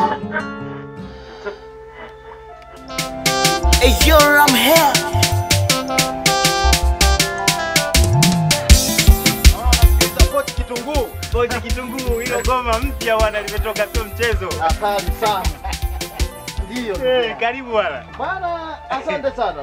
Hey, yo, I'm here. Kitunguu. Pochi kitunguu, hilo goma mpya bwana limetoka sio mchezo. Asante sana. Ndio. Karibu bwana. Bwana, asante sana.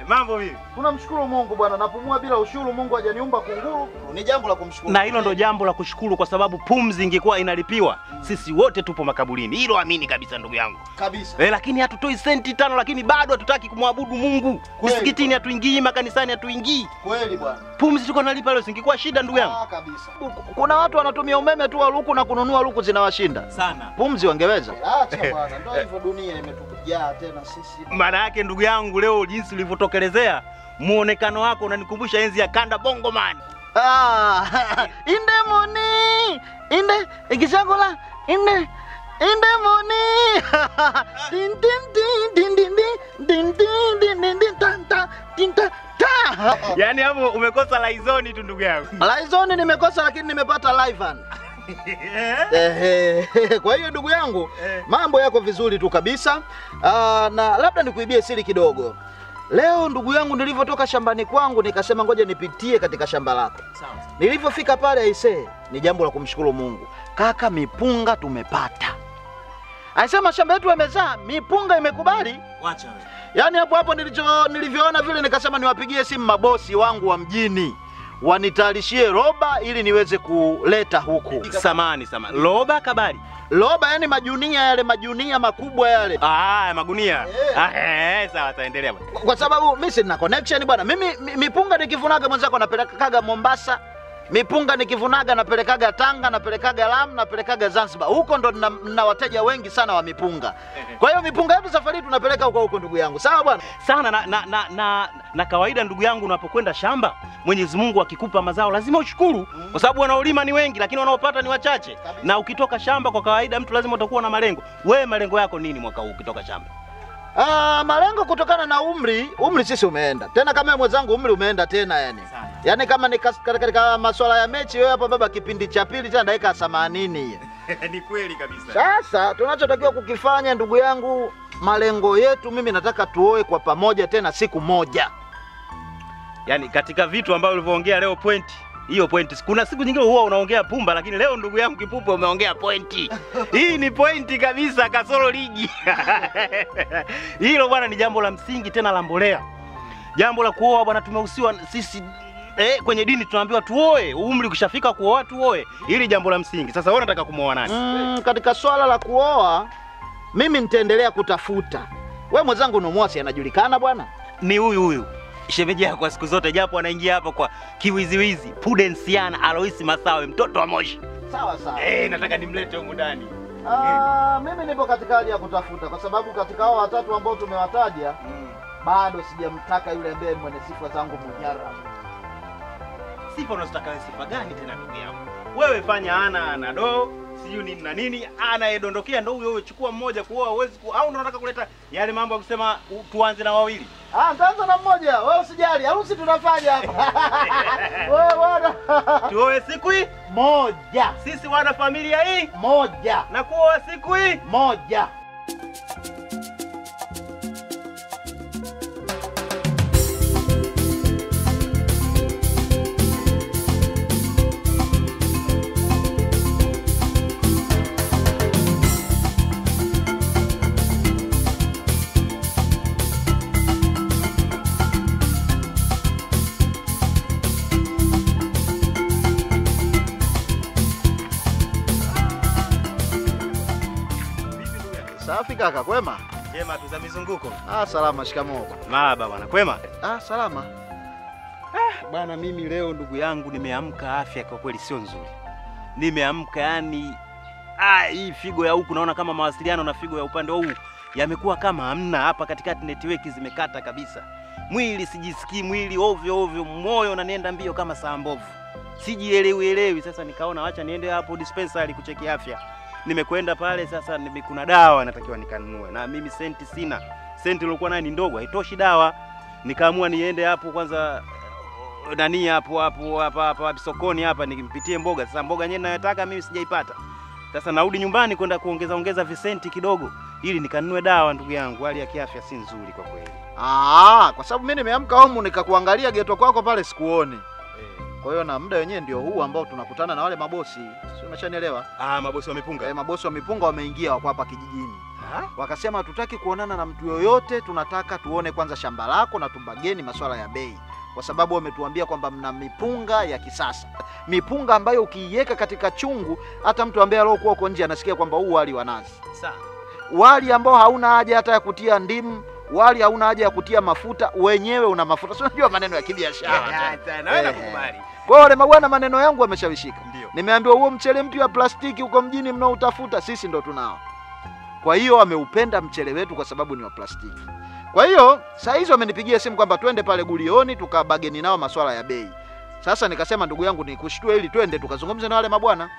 Mambo vipi? Tunamshukuru Mungu bwana, napumua bila ushuru, Mungu hajaniumba kunguru. Ni jambo la kumshukuru. Na hilo ndo jambo la kushukuru kwa sababu pumzi ingekuwa inalipiwa, sisi wote tupo makaburini. Hilo amini kabisa ndugu yangu. Kabisa. Lakini hatutoi senti 5 lakini bado hatutaki kumwabudu Mungu. Msikitini hatuingii, makanisani hatuingii. Kweli bwana. Pumzi tuko nalipa leo singekuwa shida ndugu yangu. Ah, kabisa. Kuna watu wanatumia umeme tu wa luku na kununua luku zinawashinda. Sana. Pumzi wangeweza. Acha bwana, ndio hivyo dunia imetujaa tena sisi. Maana yake ndugu yangu leo jinsi ulivyotokelezea muonekano wako unanikumbusha enzi ya Kanda Bongo Man. Inde moni, inde ikishangola, inde inde moni. Din din din din din din din din din ta ta din ta ta. Yaani hapo umekosa laizoni tu ndugu yangu. Laizoni nimekosa lakini nimepata live. Kwa hiyo ndugu yangu mambo yako vizuri tu kabisa. Na labda nikuibie siri kidogo. Leo ndugu yangu nilivyotoka shambani kwangu nikasema ngoja nipitie katika shamba lako. Sawa. Nilivyofika pale aisee, ni jambo la kumshukuru Mungu. Kaka, mipunga tumepata. Aisee, shamba yetu yamezaa, mipunga imekubali. Wacha wewe. Yaani hapo hapo nilivyoona vile nikasema niwapigie simu mabosi wangu wa mjini. Wanitayarishie roba ili niweze kuleta huku. Samani. Roba kabali. Roba yani majunia yale, majunia makubwa yale. Magunia. Sawa, taendelea bwana. Kwa sababu mimi sina connection bwana. Mimi mipunga nikivunaga mwenzako napelekaga Mombasa. Mipunga nikivunaga napelekaga Tanga, napelekaga Lamu, napelekaga Zanzibar. Huko ndo nina wateja wengi sana wa mipunga. Kwa hiyo mipunga yetu safari tunapeleka huko huko ndugu yangu. Sawa bwana? Sana na kawaida ndugu yangu unapokwenda shamba, Mwenyezi Mungu akikupa mazao lazima ushukuru kwa sababu wanaolima ni wengi lakini wanaopata ni wachache. Na ukitoka shamba kwa kawaida mtu lazima utakuwa na malengo. Wewe malengo yako nini mwaka huu ukitoka shamba? Malengo kutokana na umri sisi umeenda. Tena kama mwenzangu umri umeenda tena yani. Yaani kama ni katika masuala ya mechi wewe hapa baba kipindi cha pili tena dakika 80. Ni kweli kabisa. Sasa tunachotakiwa kukifanya ndugu yangu, malengo yetu mimi nataka tuoe kwa pamoja tena siku moja. Yaani katika vitu ambavyo ulivyoongea leo point, hiyo point. Kuna siku nyingine huwa unaongea pumba lakini leo ndugu yangu Kipupwe umeongea pointi. Hii ni pointi kabisa kasoro ligi. Hilo bwana ni jambo la msingi tena la mbolea. Jambo la kuoa bwana tumehusiwa sisi kwenye dini tunaambiwa tuoe, umri ukishafika kuoa tuoe. Hili jambo la msingi. Sasa wewe unataka kumuoa nani? Katika swala la kuoa mimi nitaendelea kutafuta. Wewe mwenzangu unamuoa si anajulikana bwana? Ni huyu huyu. Shemeji yako kwa siku zote japo anaingia hapa kwa kiwiziwizi. Pudensiana Aloisi Masawe mtoto wa Moshi. Sawa sawa. Nataka nimlete humu ndani. Mimi nipo katika hali ya kutafuta kwa sababu katika hao watatu ambao tumewataja bado sijamtaka yule ambaye mwenye sifa zangu mujarab. Sifa unazotaka wewe sifa gani tena ndugu yangu? Wewe fanya ana do, sijui nini na nini, anayedondokea ndio huyo huyo, chukua mmoja kuoa uwezi au unataka kuleta yale mambo ya kusema tuanze na wawili? Tuanze na mmoja. Wewe usijali, harusi tunafanya hapa. Wewe bwana. Tuoe siku hii moja. Sisi wana familia hii moja. Na kuoa siku hii moja. Safi kaka, kwema? Jema tu za mizunguko. Salama, shikamoo bwana. Marhaba bwana, kwema? Salama. Bwana mimi leo ndugu yangu nimeamka afya kwa kweli sio nzuri. Nimeamka yani hii figo ya huku naona kama mawasiliano na figo ya upande huu yamekuwa kama hamna, hapa katikati network zimekata kabisa. Mwili sijisikii, mwili ovyo ovyo, moyo unanienda mbio kama saa mbovu. Sijielewi elewi. Sasa nikaona acha niende hapo dispensary kucheki afya. Nimekwenda pale sasa kuna dawa natakiwa nikanunue. Na mimi senti sina. Senti nilikuwa nayo ni ndogo, haitoshi dawa. Nikaamua niende hapo kwanza nani hapo hapo hapa hapa sokoni hapa nikimpitie mboga. Sasa mboga yenyewe ninayotaka mimi sijaipata. Sasa narudi nyumbani kwenda kuongeza ongeza visenti kidogo ili nikanunue dawa ndugu yangu, hali ya kiafya si nzuri kwa kweli. Ah, kwa sababu mimi nimeamka humu nikakuangalia geto kwako pale sikuoni. Kwa hiyo na muda wenyewe ndio huu ambao tunakutana na wale mabosi. Si umeshanielewa? Ah, mabosi wa mipunga. Mabosi wa mipunga wameingia wako hapa kijijini. Wakasema hatutaki kuonana na mtu yoyote, tunataka tuone kwanza shamba lako na tubageni masuala ya bei. Kwa sababu wametuambia kwamba mna mipunga ya kisasa. Mipunga ambayo ukiiweka katika chungu hata mtu ambaye aliokuwa huko nje anasikia kwamba huu wali wa nazi. Sawa. Wali ambao hauna haja hata ya kutia ndimu, wali hauna haja ya kutia mafuta, wenyewe una mafuta. Si unajua maneno ya kibiashara. Na wewe nakukubali. Kwa hiyo wale mabwana maneno yangu wameshawishika. Nimeambiwa huo mchele mpya wa plastiki huko mjini mnaoutafuta sisi ndo tunao. Kwa hiyo wameupenda mchele wetu kwa sababu ni wa plastiki. Kwa hiyo saa hizo wamenipigia simu kwamba twende pale Gulioni tukabageni nao masuala ya bei. Sasa nikasema ndugu yangu nikushtue ili twende tukazungumze na wale mabwana.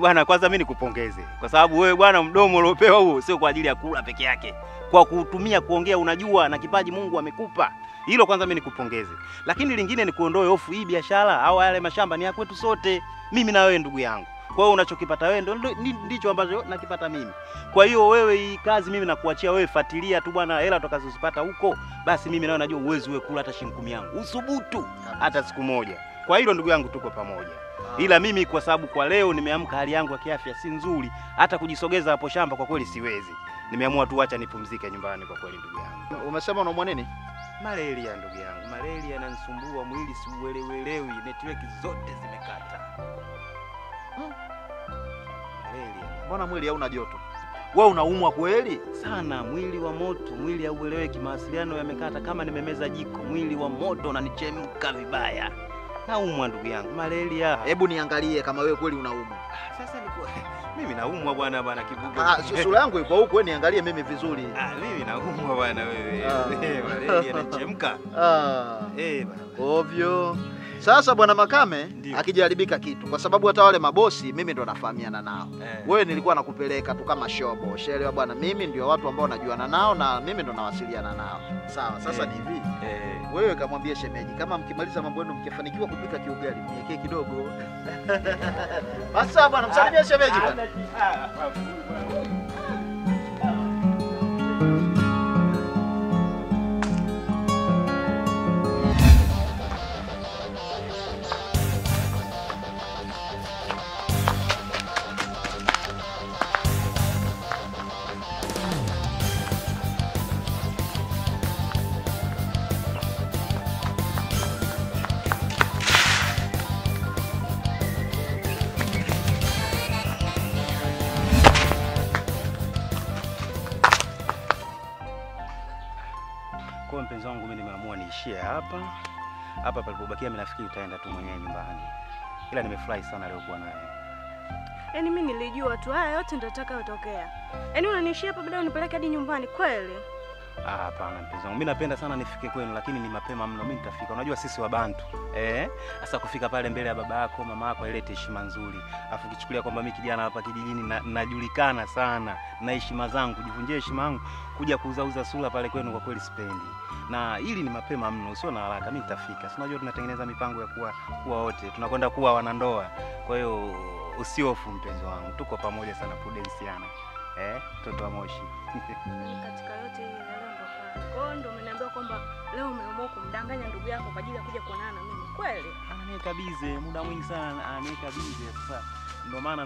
Bwana kwanza mimi nikupongeze kwa sababu wewe bwana mdomo uliopewa huo sio kwa ajili ya kula peke yake. Kwa kutumia kuongea unajua na kipaji Mungu amekupa. Hilo kwanza mimi nikupongeze. Lakini lingine ni kuondoe hofu, hii biashara au yale mashamba ni ya kwetu sote, mimi na wewe ndugu yangu. Kwa hiyo unachokipata wewe ndio ndicho ambacho nakipata mimi. Kwa hiyo wewe hii kazi mimi nakuachia wewe, fuatilia tu bwana, hela utakazozipata huko basi mimi nawe najua uwezo wewe kula hata shilingi 10 yangu. Usubutu hata siku moja. Kwa hilo ndugu yangu tuko pamoja. Ila mimi kwa sababu kwa leo nimeamka hali yangu ya kiafya si nzuri, hata kujisogeza hapo shamba kwa kweli siwezi. Nimeamua tu acha nipumzike nyumbani kwa kweli ndugu yangu. Umesema unaumwa nini? Malaria ndugu yangu. Malaria inanisumbua mwili siuelewelewi, network zote zimekata. Malaria. Mbona mwili hauna joto? Wewe unaumwa kweli? Sana, mwili wa moto, mwili haueleweki, mawasiliano yamekata kama nimemeza jiko, mwili wa moto unanichemka vibaya. Naumwa ndugu yangu, malaria. Hebu niangalie kama wewe kweli unaumwa. Sasa niko mimi naumwa bwana bwana Kibugo. Sura yangu ipo huko, wewe niangalie mimi vizuri. Mimi naumwa bwana wewe. Malaria inachemka. Bwana. Ovyo. Sasa bwana Makame akijaribika kitu kwa sababu hata wale mabosi mimi ndo nafahamiana nao. Wewe nilikuwa nakupeleka tu kama shobo. Ushaelewa bwana, mimi ndio watu ambao najuana nao na mimi ndo nawasiliana nao. Sawa, sasa ni hivi. Wewe kamwambie shemeji kama mkimaliza mambo yenu mkifanikiwa kupika kiugali mniwekee kidogo. Basi bwana, msalimie shemeji bwana. Mpenzi wangu mimi nimeamua niishie hapa. Hapa palipobakia mimi nafikiri utaenda tu mwenyewe nyumbani. Ila nimefurahi sana leo kuwa naye. Yaani mimi nilijua tu haya yote ndio yatakayotokea. Yaani unaniishia hapa baadaye unipeleke hadi nyumbani kweli? Hapana mpenzi wangu. Mimi napenda sana nifike kwenu lakini ni mapema mno, mimi nitafika. Unajua sisi wa Bantu. Sasa kufika pale mbele ya baba yako, mama yako ilete heshima nzuri. Afu kichukulia kwamba mimi kijana hapa kijijini najulikana sana na heshima zangu, jivunjie heshima yangu kuja kuuzauza sura pale kwenu kwa kweli sipendi. Na hili ni mapema mno, usio na haraka, mimi nitafika. Si unajua tunatengeneza mipango ya kuwa wote, tunakwenda kuwa wanandoa. Kwa hiyo usihofu mpenzi wangu, tuko pamoja sana Prudensiana. Mtoto wa Moshi. Katika yote hii leo ndo pale. Kwa hiyo ndo umeniambia kwamba leo umeamua kumdanganya ndugu yako kwa ajili ya kuja kuonana na mimi. Kweli? Ananiweka bize muda mwingi sana, ananiweka bize. Sasa ndio maana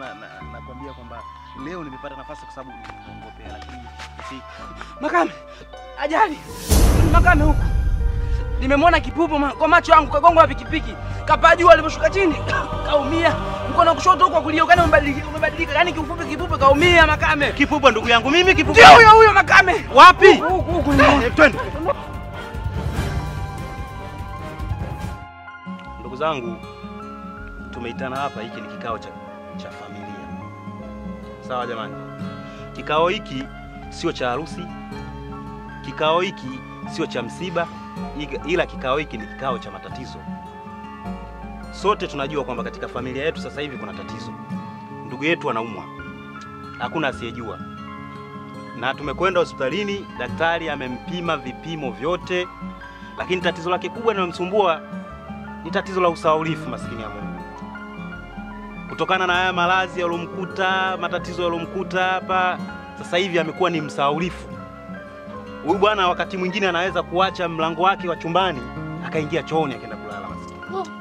nakwambia kwamba leo nimepata nafasi kwa sababu nimeongopea, lakini si Makame. Ajali. Makame huko. Nimemwona Kipupu kwa macho yangu kagongwa pikipiki. Kapaa juu aliposhuka chini kaumia. Mkono kushoto huko kulia ukani umebadilika. Yaani kiufupi Kipupu kaumia Makame. Kipupu ndugu yangu mimi Kipupu. Ndio huyo huyo Makame. Wapi? Huku huku. Twende. Ndugu zangu tumeitana hapa, hiki ni kikao cha familia. Sawa jamani. Kikao hiki sio cha harusi. Kikao hiki sio cha msiba, ila kikao hiki ni kikao cha matatizo. Sote tunajua kwamba katika familia yetu sasa hivi kuna tatizo. Ndugu yetu anaumwa. Hakuna asiyejua. Na tumekwenda hospitalini, daktari amempima vipimo vyote, lakini tatizo lake kubwa linalomsumbua ni tatizo la usahaulifu, maskini ya Mungu. Kutokana na haya maradhi yalomkuta, matatizo yalomkuta hapa, sasa hivi amekuwa ni msahaulifu. Huyu bwana wakati mwingine anaweza kuacha mlango wake wa chumbani akaingia chooni akaenda kulala maskini.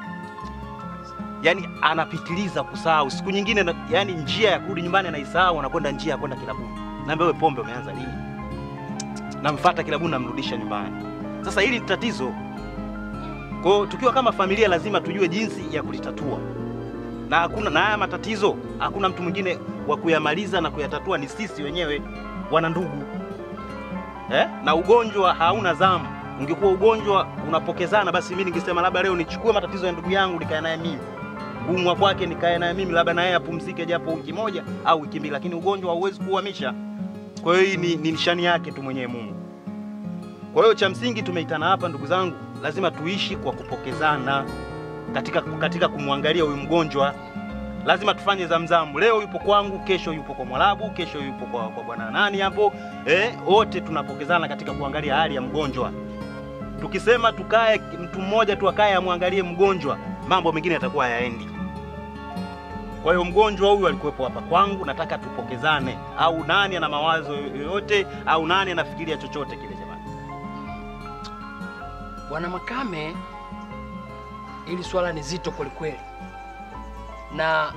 Yaani anapitiliza kusahau. Siku nyingine yani njia ya kurudi nyumbani anaisahau, anakwenda njia ya kwenda kilabuni. Naambia wewe pombe umeanza lini? Namfuata kilabuni namrudisha nyumbani. Sasa hili ni tatizo. Kwa hiyo tukiwa kama familia lazima tujue jinsi ya kulitatua. Na hakuna na haya matatizo, hakuna mtu mwingine wa kuyamaliza na kuyatatua, ni sisi wenyewe wana ndugu. Na ugonjwa hauna zamu. Ungekuwa ugonjwa unapokezana basi mimi ningesema labda leo nichukue matatizo ya ndugu yangu nikae naye mimi. Kuumwa kwake nikae naye mimi, labda naye apumzike japo wiki moja au wiki mbili, lakini ugonjwa hauwezi kuhamisha. Kwa hiyo hii ni nishani yake tu mwenyewe Mungu. Kwa hiyo cha msingi tumeitana hapa ndugu zangu, lazima tuishi kwa kupokezana katika kumwangalia huyu mgonjwa. Lazima tufanye zamzamu. Leo yupo kwangu, kesho yupo kwa Mwarabu, kesho yupo kwa bwana nani hapo. Wote tunapokezana katika kuangalia hali ya mgonjwa. Tukisema tukae mtu mmoja tu akae amwangalie mgonjwa, mambo mengine yatakuwa hayaendi. Kwa hiyo mgonjwa huyu alikuwepo hapa kwangu, nataka tupokezane. Au nani ana mawazo yoyote au nani anafikiria chochote kile jamani. Bwana Makame, ili swala ni zito kweli kweli. Na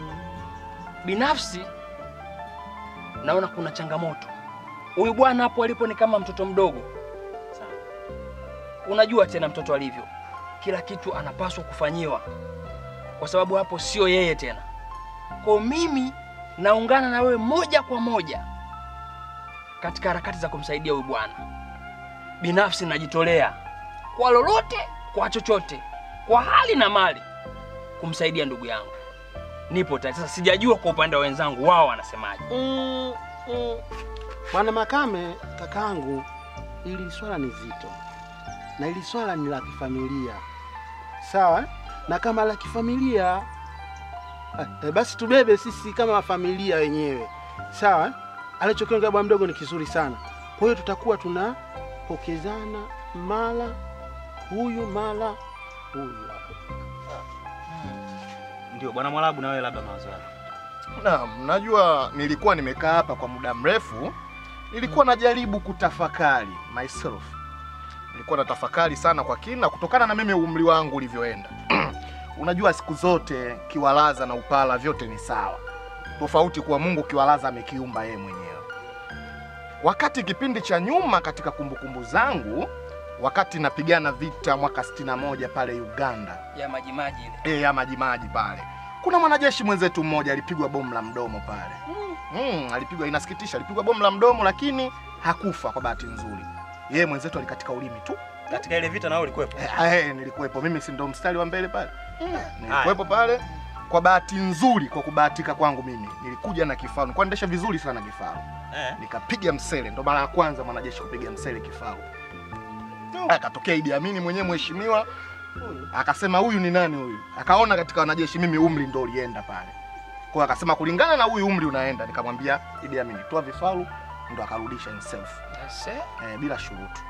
binafsi naona kuna changamoto. Huyu bwana hapo alipo ni kama mtoto mdogo. Sawa. Unajua tena mtoto alivyo. Kila kitu anapaswa kufanyiwa. Kwa sababu hapo sio yeye tena. Kwa mimi naungana na wewe moja kwa moja katika harakati za kumsaidia huyu bwana. Binafsi najitolea kwa lolote, kwa chochote, kwa hali na mali kumsaidia ndugu yangu. Nipo tayari. Sasa sijajua kwa upande wa wenzangu wao wanasemaje. Bwana Makame, kakaangu, ili swala ni zito. Na ili swala ni la kifamilia. Sawa? Na kama la kifamilia, basi tubebe sisi kama familia wenyewe. Sawa? Alichokiongea bwana mdogo ni kizuri sana. Kwa hiyo tutakuwa tunapokezana mara huyu mara huyu. Ndio bwana Mwarabu, na wewe labda mawazo yako. Naam, najua nilikuwa nimekaa hapa kwa muda mrefu. Nilikuwa najaribu kutafakari myself. Nilikuwa natafakari sana kwa kina kutokana na mimi umri wangu ulivyoenda. Unajua siku zote kiwalaza na upala vyote ni sawa. Tofauti kwa Mungu kiwalaza amekiumba yeye mwenyewe. Wakati kipindi cha nyuma katika kumbukumbu zangu, wakati napigana vita mwaka 61 pale Uganda. Ya majimaji ile. Ya majimaji pale. Kuna mwanajeshi mwenzetu mmoja alipigwa bomu la mdomo pale. Alipigwa, inasikitisha, alipigwa bomu la mdomo lakini hakufa kwa bahati nzuri. Yeye mwenzetu alikatika ulimi tu. Katika ile vita na wewe ulikuwepo? Nilikuwepo. Mimi si ndo mstari wa mbele pale. Nilikuwepo pale. Kwa bahati nzuri, kwa kubahatika kwangu mimi, nilikuja na kifaru. Nilikuwa naendesha vizuri sana kifaru. Nikapiga msele, ndo mara ya kwanza mwanajeshi kupiga msele kifaru. Akatokea Idi Amin mwenyewe mheshimiwa, akasema huyu ni nani huyu? Akaona katika wanajeshi mimi umri ndo ulienda pale. Kwa hiyo akasema kulingana na huyu umri unaenda, nikamwambia Idi Amin toa vifaru, ndo akarudisha himself. Bila shurutu.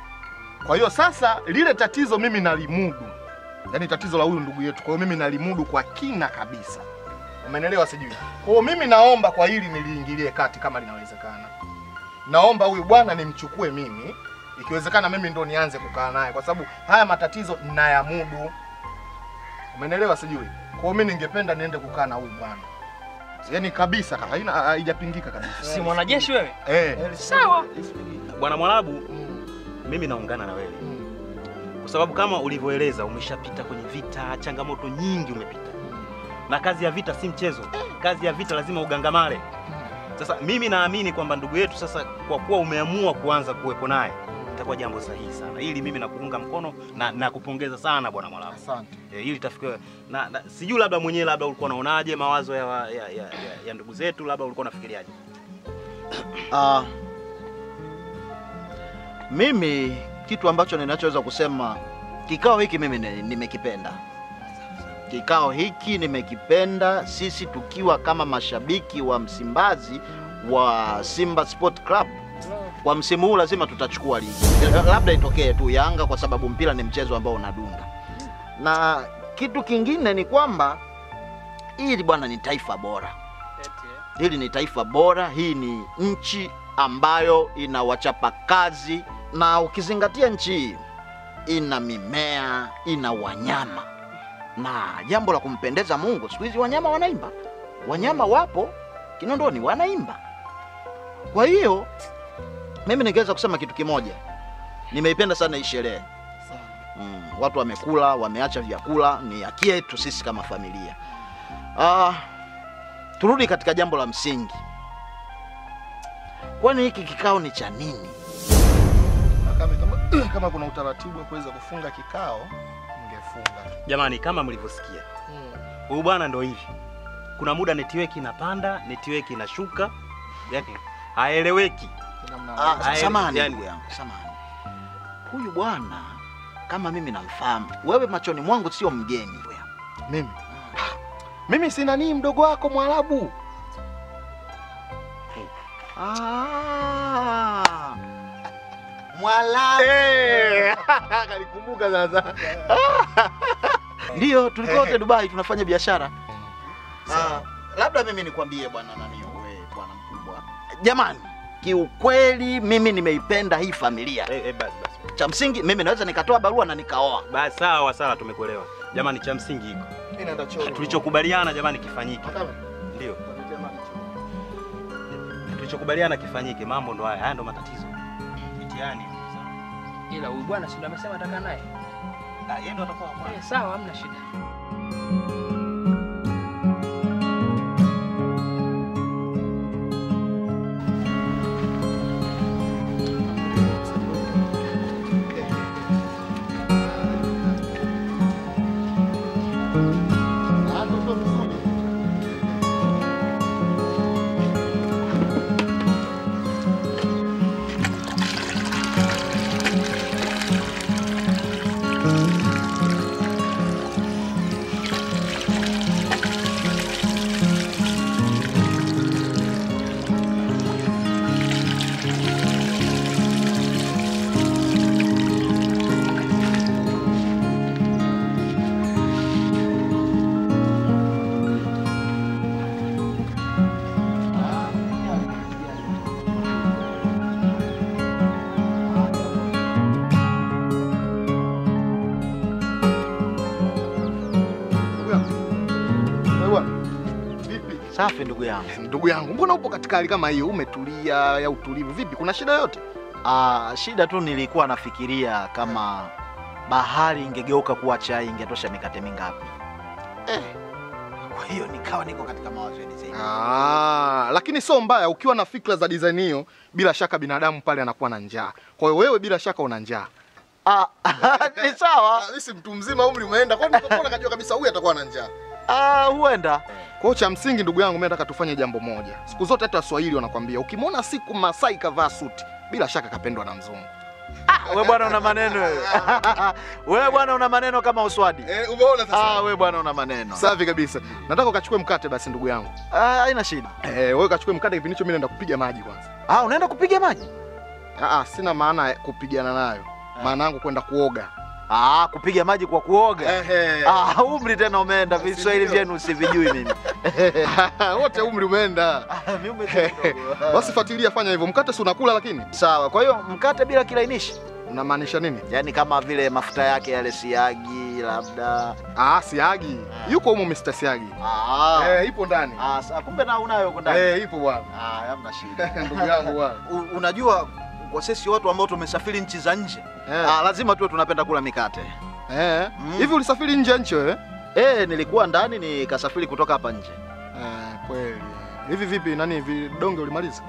Kwa hiyo sasa lile tatizo mimi nalimudu. Yaani tatizo la huyu ndugu yetu. Kwa hiyo mimi nalimudu kwa kina kabisa. Umeelewa sijui? Kwa hiyo mimi naomba kwa hili niliingilie kati kama linawezekana. Naomba huyu bwana nimchukue mimi. Ikiwezekana mimi ndo nianze kukaa naye kwa sababu haya matatizo ninayamudu. Umeelewa sijui? Kwa hiyo mimi ningependa niende kukaa na huyu bwana. Yaani kabisa haina haijapingika kabisa. Si mwanajeshi wewe? Sawa. Bwana Mwarabu, mimi naungana na wewe. Kwa sababu kama ulivyoeleza umeshapita kwenye vita, changamoto nyingi umepita. Na kazi ya vita si mchezo. Kazi ya vita lazima ugangamale. Sasa mimi naamini kwamba ndugu yetu sasa kwa kuwa umeamua kuanza kuwepo naye itakuwa jambo sahihi sana. Ili mimi nakuunga mkono na kupongeza sana bwana Mwarabu. Asante. Ili tafikiwe na sijui labda mwenyewe labda ulikuwa unaonaje mawazo ya ndugu zetu, labda ulikuwa unafikiriaje? Mimi kitu ambacho ninachoweza kusema, kikao hiki mimi nimekipenda. Kikao hiki nimekipenda, sisi tukiwa kama mashabiki wa Msimbazi wa Simba Sport Club. Kwa msimu huu lazima tutachukua ligi. Labda itokee tu Yanga kwa sababu mpira ni mchezo ambao unadunda. Na kitu kingine ni kwamba Hili bwana ni taifa bora. Hili ni taifa bora, hii ni nchi ambayo ina wachapa kazi, na ukizingatia nchi hii ina mimea, ina wanyama. Na jambo la kumpendeza Mungu, siku hizi wanyama wanaimba. Wanyama wapo Kinondoni wanaimba. Kwa hiyo mimi ningeweza kusema kitu kimoja. Nimeipenda sana hii sherehe. Watu wamekula, wameacha vyakula, ni haki yetu sisi kama familia. Turudi katika jambo la msingi. Kwani hiki kikao ni cha nini? Kama kuna utaratibu wa kuweza kufunga kikao, ningefunga. Jamani, kama mlivyosikia. Huyu bwana ndio hivi. Kuna muda network inapanda, network inashuka. Yaani haeleweki. Samahani ndugu yangu, samahani. Huyu bwana kama mimi namfahamu, wewe machoni mwangu sio mgeni. Mimi? Mimi sina nini mdogo wako Mwarabu. Mwarabu. Kalikumbuka sasa. Ndio, tulikuwa wote Dubai tunafanya biashara. Labda mimi nikwambie bwana nani wewe bwana mkubwa. Jamani, kiukweli mimi nimeipenda hii familia. Basi. Cha msingi mimi naweza nikatoa barua na nikaoa. Basi sawa sawa, tumekuelewa. Jamani, cha msingi iko. Mimi naenda choo. Tulichokubaliana jamani kifanyike. Ndio. Tulichokubaliana kifanyike, mambo ndo haya. Haya ndo matatizo. Mtihani. Ila huyu bwana si ndo amesema atakaa naye? Yeye ndo atakuwa kwanza. Sawa, hamna shida. Safi ndugu yangu. Ndugu yangu, mbona upo katika hali kama hiyo? Umetulia ya utulivu vipi? Kuna shida yote? Shida tu nilikuwa nafikiria kama bahari ingegeuka kuwa chai ingetosha mikate mingapi. Kwa hiyo nikawa niko katika mawazo ya design. Lakini sio mbaya ukiwa na fikra za design hiyo, bila shaka binadamu pale anakuwa na njaa. Kwa hiyo wewe bila shaka una njaa. Ni sawa. Mimi si mtu mzima, umri umeenda. Kwani nikaona kajua kabisa huyu atakuwa na njaa. Huenda. Kwa hiyo cha msingi ndugu yangu, mimi nataka tufanye jambo moja. Siku zote hata Waswahili wanakuambia ukimwona siku Masai kavaa suti, bila shaka kapendwa na mzungu. Wewe bwana una maneno wewe. Wewe bwana una maneno kama Uswadi. Umeona sasa? Wewe bwana una maneno. Safi kabisa. Nataka ukachukue mkate basi ndugu yangu. Haina shida. Wewe ukachukue mkate kipindi hicho mimi naenda kupiga maji kwanza. Unaenda kupiga maji? Sina maana kupigana nayo. Maana yangu kwenda kuoga. Kupiga maji kwa kuoga. Umri tena umeenda, Viswahili vyenu usivijui mimi. Wote umri umeenda. Mimi umeenda. Basi fuatilia, fanya hivyo. Mkate si unakula lakini? Sawa. Kwa hiyo mkate bila kilainishi. Unamaanisha nini? Yaani kama vile mafuta yake yale siagi labda. Siagi. Yuko humo Mr. Siagi. Ipo ndani. Kumbe na unayo huko ndani. Ipo bwana. Hamna shida. Ndugu yangu bwana. Unajua kwa sisi watu ambao tumesafiri nchi za nje, lazima tuwe tunapenda kula mikate. Hivi ulisafiri nje ya nchi wewe? Nilikuwa ndani nikasafiri kutoka hapa nje. Kweli. Hivi vipi nani vidonge ulimaliza?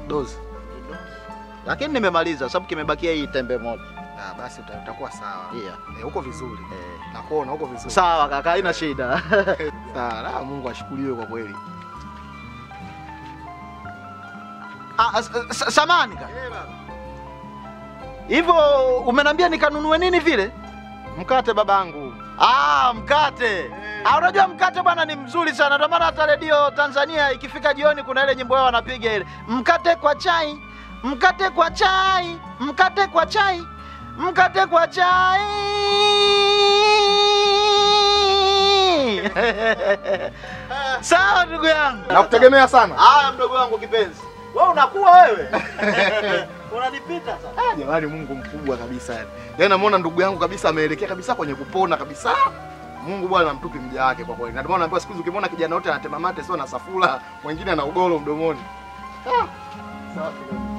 Dozi. Lakini nimemaliza sababu kimebakia hii tembe moja. Basi utakuwa sawa. Yeah. Uko vizuri. Nakuona uko vizuri. Sawa kaka, haina shida. Sawa, Mungu ashukuriwe kwa kweli. Samahani kaka. Hivyo umenambia nikanunue nini vile? Mkate babangu. Mkate. Unajua mkate bwana ni mzuri sana. Ndio maana hata redio Tanzania ikifika jioni kuna ile nyimbo yao wanapiga ile. Mkate kwa chai, mkate kwa chai, mkate kwa chai, mkate kwa chai. nini? Sawa ndugu yangu. Nakutegemea sana. Haya mdogo wangu kipenzi. Wewe unakuwa wewe. Unanipita sasa. Ah, jamani Mungu mkubwa kabisa yani. Yaani namuona ndugu yangu kabisa ameelekea kabisa kwenye kupona kabisa. Mungu bwana amtupi mja wake kwa kweli. Na ndio maana naambiwa siku hizi ukimwona kijana wote anatema mate sio na safula, wengine ana ugoro mdomoni. Ah. Safi kabisa.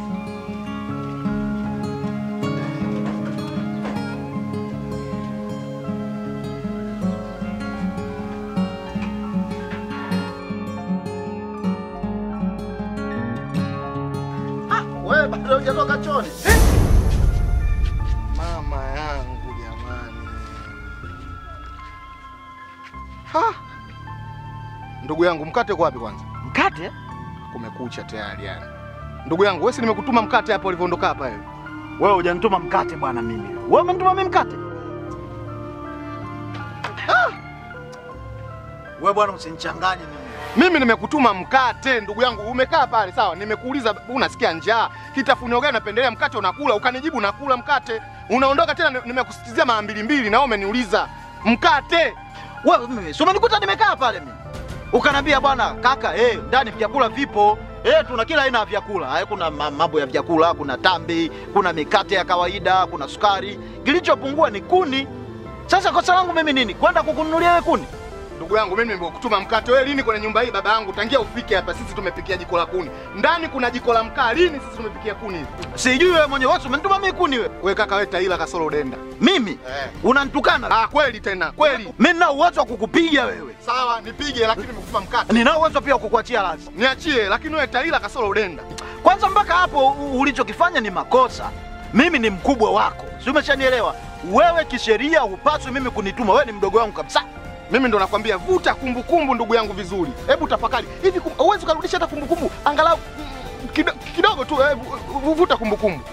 Wewe bado hujatoka chooni. Mama yangu jamani. Ha! Ndugu yangu mkate uko wapi kwanza? Mkate? Kumekucha tayari yani. Ndugu yangu wewe si nimekutuma mkate hapo ulivyoondoka hapa wewe. Wewe hujanituma mkate bwana mimi. Wewe umenituma mimi mkate? Ah! Wewe bwana usinichanganye mimi. Mimi nimekutuma mkate ndugu yangu, umekaa pale sawa, nimekuuliza unasikia njaa, kitafunio gani unapendelea mkate unakula, ukanijibu nakula mkate. Unaondoka tena nimekusisitizia mara mbili mbili na wewe umeniuliza mkate. Wewe mimi si umenikuta nimekaa pale mimi. Ukaniambia bwana kaka, ndani vyakula vipo. Tuna kila aina ya vyakula. Kuna mambo ya vyakula, kuna tambi, kuna mikate ya kawaida, kuna sukari. Kilichopungua ni kuni. Sasa kosa langu mimi nini? Kwenda kukununulia wewe kuni? Ndugu yangu mimi nimekutuma mkate. Wewe lini kwenye nyumba hii baba yangu tangia ufike hapa sisi tumepikia jiko la kuni. Ndani kuna jiko la mkaa, lini sisi tumepikia kuni hivi? Sijui wewe mwenyewe wewe umenituma mimi kuni wewe. Wewe kaka wewe taila kasoro udenda. Mimi? Unanitukana? Ah kweli tena, kweli. Mimi nina uwezo wa kukupiga wewe. Sawa, nipige lakini nimekutuma mkate. Nina uwezo pia wa kukuachia lazi. Niachie lakini wewe taila kasoro udenda. Kwanza mpaka hapo ulichokifanya ni makosa. Mimi ni mkubwa wako. Si umeshanielewa? Wewe kisheria hupaswi mimi kunituma. Wewe ni mdogo wangu kabisa. Mimi ndo nakwambia vuta kumbukumbu ndugu yangu vizuri. Hebu tafakari. Hivi huwezi kurudisha hata kumbukumbu angalau kidogo tu, vuta kumbukumbu.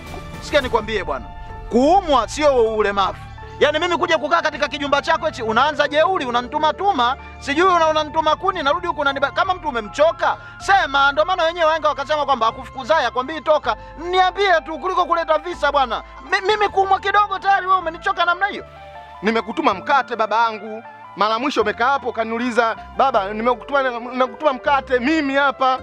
Sikia nikwambie bwana. Kuumwa sio ulemavu. Yaani mimi kuja kukaa katika kijumba chako hichi unaanza jeuri, unanituma tuma, sijui unanituma kuni, narudi huku unaniba. Kama mtu umemchoka, sema. Ndio maana wenyewe wahenga wakasema kwamba akufukuzaye akwambii toka. Niambie tu kuliko kuleta visa bwana. Mimi kuumwa kidogo tayari wewe umenichoka namna hiyo. Nimekutuma mkate baba yangu. Mara mwisho umekaa hapo kaniuliza baba nimekutuma mkate mimi hapa.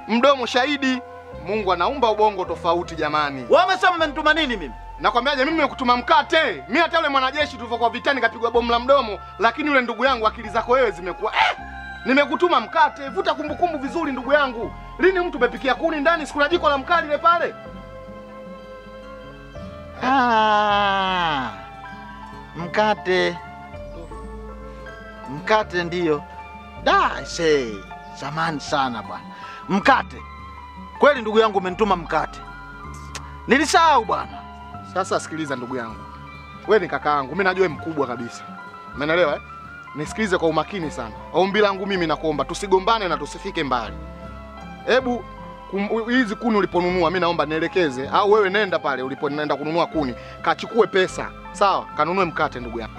Mdomo shahidi. Mungu anaumba ubongo tofauti jamani. Wewe umesema umenituma nini mimi? Nakwambiaje mimi nimekutuma mkate. Mimi hata yule mwanajeshi tulivyokuwa vitani kapigwa bomu la mdomo, lakini yule ndugu yangu akili zako wewe zimekuwa nimekutuma mkate. Vuta kumbukumbu vizuri ndugu yangu. Lini mtu umepikia kuni ndani siku na jiko la mkaa lile pale? Ah. Mkate. Mkate ndio. Da, say, zamani sana bwana. Mkate. Kweli ndugu yangu umenituma mkate. Nilisahau bwana. Sasa sikiliza ndugu yangu. Wewe ni kaka yangu, mimi najua wewe mkubwa kabisa. Umeelewa eh? Nisikilize kwa umakini sana. Ombi langu mimi nakuomba tusigombane na tusifike mbali. Hebu hizi kuni uliponunua mimi naomba nielekeze au wewe nenda pale ulipoenda kununua kuni, kachukue pesa. Sawa, kanunue mkate ndugu yangu.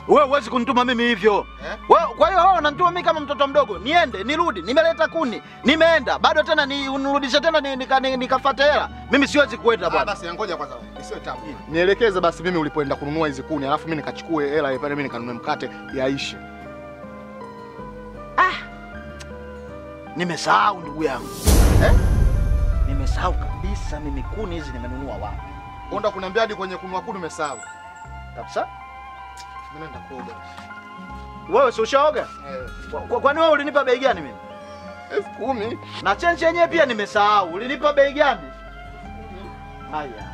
Wewe huwezi kunituma mimi hivyo. Wewe kwa hiyo wewe unanituma mimi kama mtoto mdogo. Niende, nirudi, nimeleta kuni, nimeenda, bado tena ni unirudishe tena nikafuate hela. Mimi siwezi kuenda bwana. Basi ngoja kwanza wewe. Isiwe tabu. Nielekeze basi mimi ulipoenda kununua hizi kuni, alafu mimi nikachukue hela pale mimi nikanunue mkate yaishe. Ah. Nimesahau ndugu yangu. Nimesahau kabisa mimi kuni hizi nimenunua wapi. Unataka kuniambia hadi kwenye kununua kuni umesahau? Kabisa? Mimi naenda kuoga. Wewe si ushaoga? Kwani wewe ulinipa bei gani mimi? 10,000. Na chenji yenyewe pia nimesahau. Ulinipa bei gani? Haya.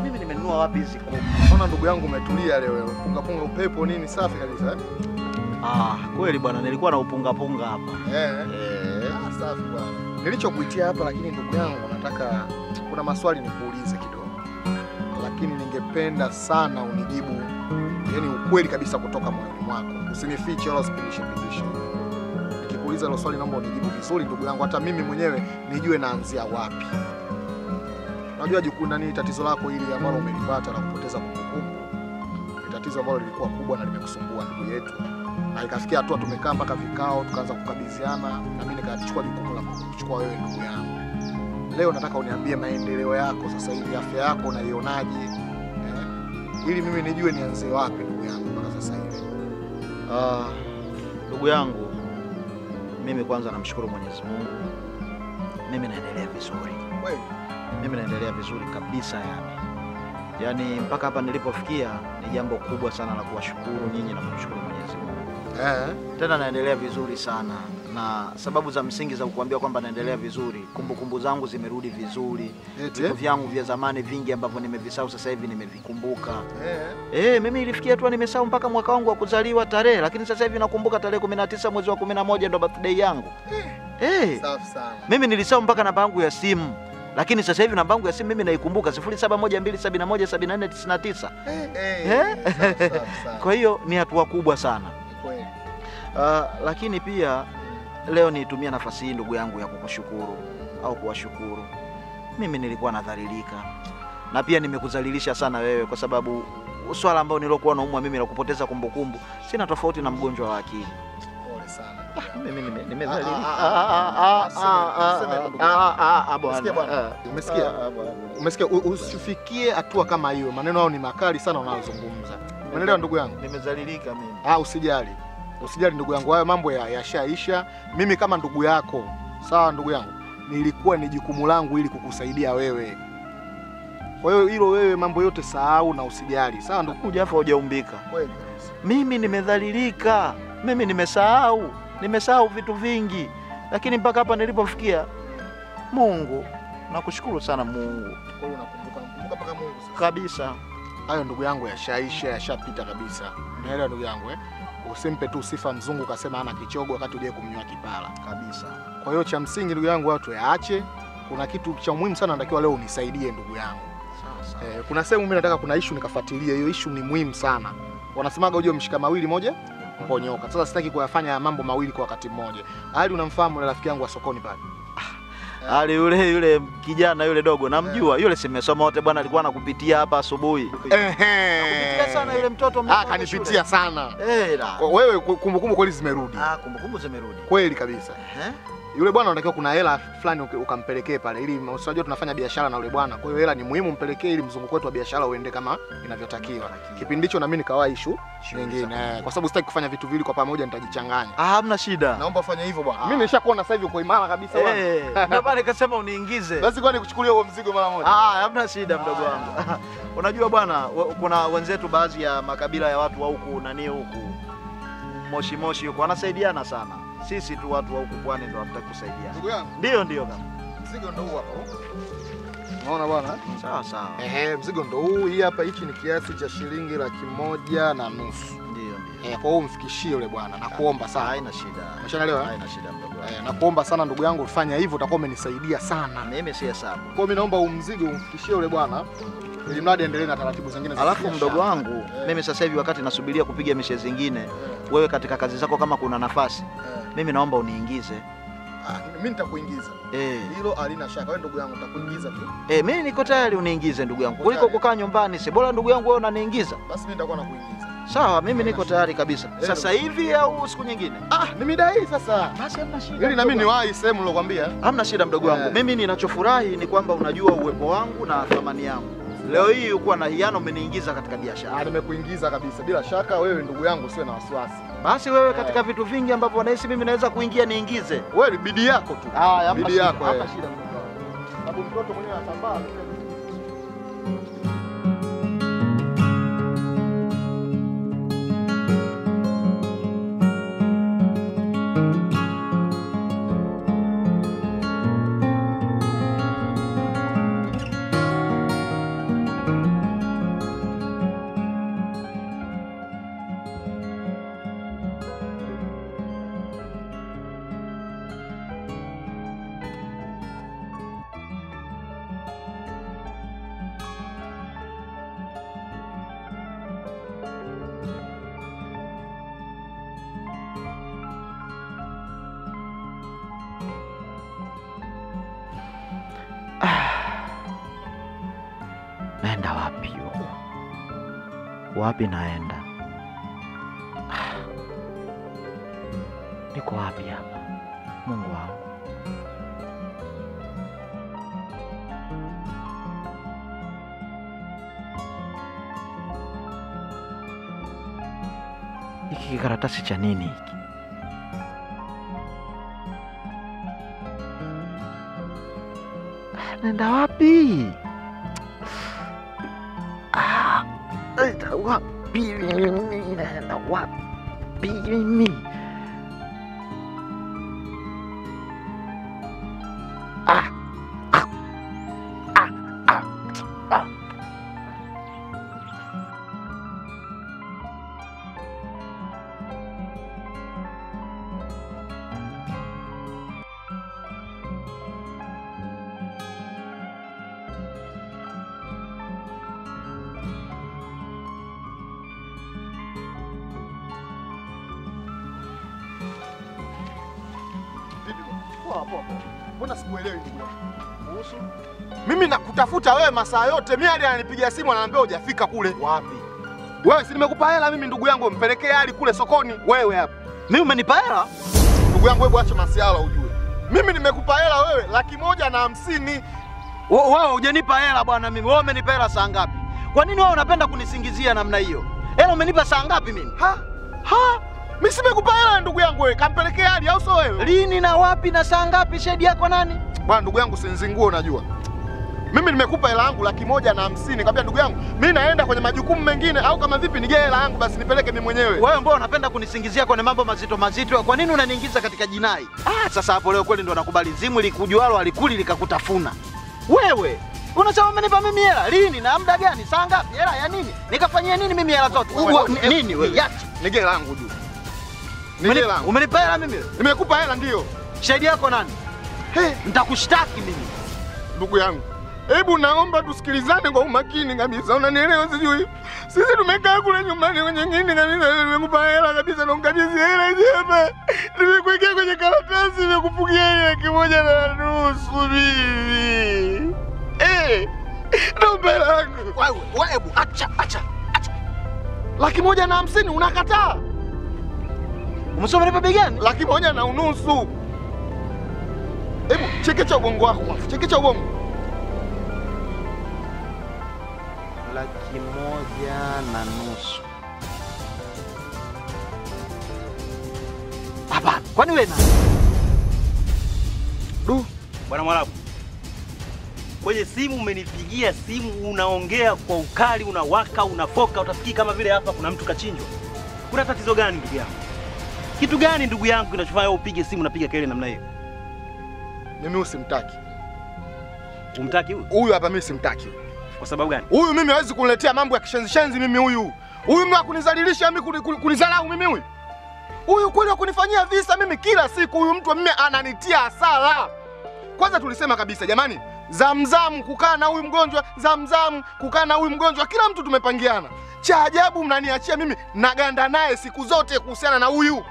Mimi nimenunua wapi hizi kuni? Naona ndugu yangu umetulia leo wewe. Punga punga upepo nini safi kabisa. Ah, kweli bwana nilikuwa na upunga punga hapa. Ah, safi bwana. Nilichokuitia hapa lakini ndugu yangu nataka kuna maswali nikuulize kidogo. Lakini ningependa sana unijibu yani ukweli kabisa kutoka moyoni mwako. Usinifiche wala usipindishe pindishe. Nikikuuliza hilo swali naomba unijibu vizuri ndugu yangu, hata mimi mwenyewe nijue naanzia wapi. Unajua jukumu nani tatizo lako hili ambalo umelipata la kupoteza kumbukumbu. Ni tatizo ambalo lilikuwa kubwa na limekusumbua ndugu yetu. Na ikafikia hatua tumekaa mpaka vikao tukaanza kukabidhiana na mimi nikachukua jukumu la kukuchukua wewe ndugu yangu. Leo nataka uniambie maendeleo yako sasa hivi, afya yako unaionaje? Ili mimi nijue nianze wapi ndugu yangu mpaka sasa hivi. Ndugu yangu, mimi kwanza namshukuru Mwenyezi Mungu. Mimi naendelea vizuri. Kweli? Mimi naendelea vizuri kabisa yani. Yaani mpaka hapa nilipofikia ni jambo kubwa sana la kuwashukuru nyinyi na kumshukuru Mwenyezi Mungu. Tena naendelea vizuri sana, na sababu za msingi za kukuambia kwamba naendelea vizuri, kumbukumbu zangu zimerudi vizuri. Vitu vyangu vya zamani vingi ambavyo nimevisahau sasa hivi nimevikumbuka. Mimi ilifikia tu nimesahau mpaka mwaka wangu wa kuzaliwa tarehe, lakini sasa hivi nakumbuka tarehe 19 mwezi wa 11 ndo birthday yangu. Safi sana. Mimi nilisahau mpaka namba yangu ya simu. Lakini sasa hivi namba yangu ya simu mimi naikumbuka 0712717499. Kwa hiyo ni hatua kubwa sana. Kweli. Lakini pia leo nitumia nafasi hii ndugu yangu ya kukushukuru au kuwashukuru. Mimi nilikuwa nadhalilika. Na pia nimekudhalilisha sana wewe kwa sababu swala ambalo nilokuwa naumwa mimi la kupoteza kumbukumbu sina tofauti na mgonjwa wa akili. Pole sana. Mimi nimedhalilika. Bwana. Umesikia? Umesikia? Usifikie hatua kama hiyo. Maneno hayo ni makali sana unayozungumza. Unaelewa ndugu yangu? Nimezalilika mimi. Usijali. Usijali ndugu yangu, hayo mambo yashaisha. Mimi kama ndugu yako, sawa ndugu yangu, nilikuwa ni jukumu langu ili kukusaidia wewe. Kwa hiyo hilo wewe mambo yote sahau na usijali. Sawa ndugu? Hujafa hujaumbika. Kweli kabisa. Mimi nimedhalilika. Mimi nimesahau. Nimesahau vitu vingi. Lakini mpaka hapa nilipofikia, Mungu, nakushukuru sana Mungu. Kwa hiyo unakumbuka mpaka Mungu sasa. Kabisa. Hayo ndugu yangu yashaisha, yashapita kabisa. Unaelewa ndugu yangu eh? Usimpe tu sifa mzungu kasema ana kichogo wakati uje kumnyoa kipara. Kabisa. Kwa hiyo cha msingi ndugu yangu watu yaache. Kuna kitu cha muhimu sana natakiwa leo unisaidie ndugu yangu. Sawa sawa. Kuna sehemu mimi nataka kuna issue nikafuatilie, hiyo issue ni muhimu sana. Wanasemaga uje mshika mawili moja mponyoka. Sasa sitaki kuyafanya mambo mawili kwa wakati mmoja. Ali unamfahamu na rafiki yangu wa sokoni pale? Ali yule kijana yule dogo namjua. Yule simesoma wote bwana, alikuwa anakupitia hapa asubuhi. Anakupitia sana yule mtoto mdogo. Kanipitia sana. Wewe kumbukumbu kweli zimerudi. Kumbukumbu zimerudi. Kweli kabisa. Yule bwana unatakiwa kuna hela fulani ukampelekee pale ili unajua tunafanya biashara na yule bwana. Kwa hiyo hela ni muhimu mpelekee ili mzunguko wetu wa biashara uende kama inavyotakiwa. Kipindi hicho na mimi nikawa issue nyingine. Kwa sababu sitaki kufanya vitu viwili kwa pamoja nitajichanganya. Hamna shida. Naomba fanya hivyo bwana. Mimi nimeshakuona sasa hivi uko imara kabisa bwana. Ndio maana nikasema uniingize. Basi kwani nikuchukulie huo mzigo mara moja. Hamna shida mdogo wangu. Unajua bwana, kuna wenzetu baadhi ya makabila ya watu wa huku nani huku Moshi Moshi huku wanasaidiana sana. Sisi tu watu wa huku pwani ndio hatutaki kusaidiana. Ndugu yangu. Ndio kaka. Mzigo ndio huu hapa. Unaona bwana? Sawa sawa. Mzigo ndio huu. Hii hapa hichi ni kiasi cha shilingi 150,000. Ndio. Kwa hiyo umfikishie yule bwana. Nakuomba sana. Haina shida. Umeshaelewa? Haina shida mdogo wangu. Nakuomba sana ndugu yangu ufanye hivyo utakuwa umenisaidia sana. Mimi si hesabu. Kwa hiyo mimi naomba mzigo umfikishie yule bwana. Ili mradi endelee na taratibu zingine za. Alafu mdogo wangu, mimi sasa hivi wakati nasubiria kupiga mishe zingine, wewe katika kazi zako kama kuna nafasi, mimi naomba uniingize. Mimi nitakuingiza. Hilo halina shaka. Wewe ndugu yangu nitakuingiza tu. Mimi niko tayari uniingize ndugu yangu. Kuliko kukaa nyumbani, si bora ndugu yangu wewe unaniingiza. Basi mimi nitakuwa nakuingiza. Sawa, mimi niko tayari kabisa. Sasa hivi au siku nyingine? Ni mida hii sasa. Basi hamna shida. Ili na mimi niwahi sehemu nilokuambia. Hamna shida mdogo wangu. Mimi ninachofurahi ni kwamba unajua uwepo wangu na thamani yangu. Leo hii uko na hiano umeniingiza katika biashara. Nimekuingiza kabisa. Bila shaka wewe ndugu yangu usiwe na wasiwasi. Basi wewe katika vitu vingi ambavyo unahisi mimi naweza kuingia niingize. Wewe bidii yako tu. Bidii yako. Hapa shida mdogo wangu. Sababu mtoto mwenyewe anatambaa. Naenda wapi huko? Wapi naenda? Niko wapi hapa? Mungu wangu. Hiki kikaratasi cha nini hiki? Nenda wapi? Nenda wapi mimi? Nenda wapi mimi? Mbona sikuelewi ndugu yangu? Kuhusu? Mimi nakutafuta wewe masaa yote. Mimi hadi ananipigia simu ananiambia hujafika kule. Wapi? Wewe si nimekupa hela mimi ndugu yangu, mpelekee hali kule sokoni. Wewe hapa. Mimi umenipa hela? Ndugu yangu hebu acha masiala ujue. Mimi nimekupa hela wewe 150,000. Wewe hujanipa hela bwana mimi. Wewe umenipa hela saa ngapi? Kwa nini wewe unapenda kunisingizia namna hiyo? Hela umenipa saa ngapi mimi? Ha? Ha? Mimi simekupa hela ndugu yangu wewe, kampelekea hali au sio wewe? Lini na wapi na saa ngapi? Shedi yako nani? Bwana ndugu yangu sinzinguo unajua. Mimi nimekupa hela yangu 150,000, nikamwambia ndugu yangu, mimi naenda kwenye majukumu mengine au kama vipi nigee hela yangu basi nipeleke mimi mwenyewe. Wewe mbona unapenda kunisingizia kwenye mambo mazito mazito? Kwa nini unaniingiza katika jinai? Sasa hapo leo kweli ndo nakubali zimu likujualo alikuli likakutafuna. Wewe unasema umenipa mimi hela lini na muda gani? Saa ngapi? Hela ya nini? Nikafanyia nini mimi hela zote? Nini wewe? Yachi. Nigee hela yangu juu. Nigee hela. Umenipa hela mimi? Nimekupa hela ndio. Shahidi yako nani? He, nitakushtaki mimi. Ndugu yangu, hebu naomba tusikilizane kwa umakini kabisa. Unanielewa sijui? Sisi tumekaa kule nyumbani kwenye nini kabisa, nimekupa hela kabisa na ukabidhi hela hizi hapa. Nimekuwekea kwenye karatasi, nimekufungia hela 1.5 mimi. Naomba hela yangu. Wewe hebu acha acha acha. 150,000 unakataa? Umesoma nipa bei gani? 1.5 milioni. Hebu chekecha ubongo wako kwanza. Chekecha ubongo. 1.5 milioni. Hapana, kwani wewe nani? Du, Bwana Mwarabu. Kwenye simu umenipigia simu unaongea kwa ukali, unawaka, unafoka, utafikiri kama vile hapa kuna mtu kachinjwa. Kuna tatizo gani ndugu yangu? Kitu gani ndugu yangu kinachofanya wewe upige simu na piga kelele namna hiyo? Mimi usimtaki. Umtaki huyu? Huyu hapa mimi simtaki. Kwa sababu gani? Huyu mimi hawezi kuniletea mambo ya kishenzi shenzi mimi huyu. Huyu mimi akunizalilisha mimi, kunidharau mimi huyu. Huyu kweli akunifanyia visa mimi kila siku huyu mtu mimi ananitia hasara. Kwanza tulisema kabisa jamani, zamzamu kukaa na huyu mgonjwa, zamzamu kukaa na huyu mgonjwa, kila mtu tumepangiana. Cha ajabu mnaniachia mimi naganda naye siku zote kuhusiana na huyu.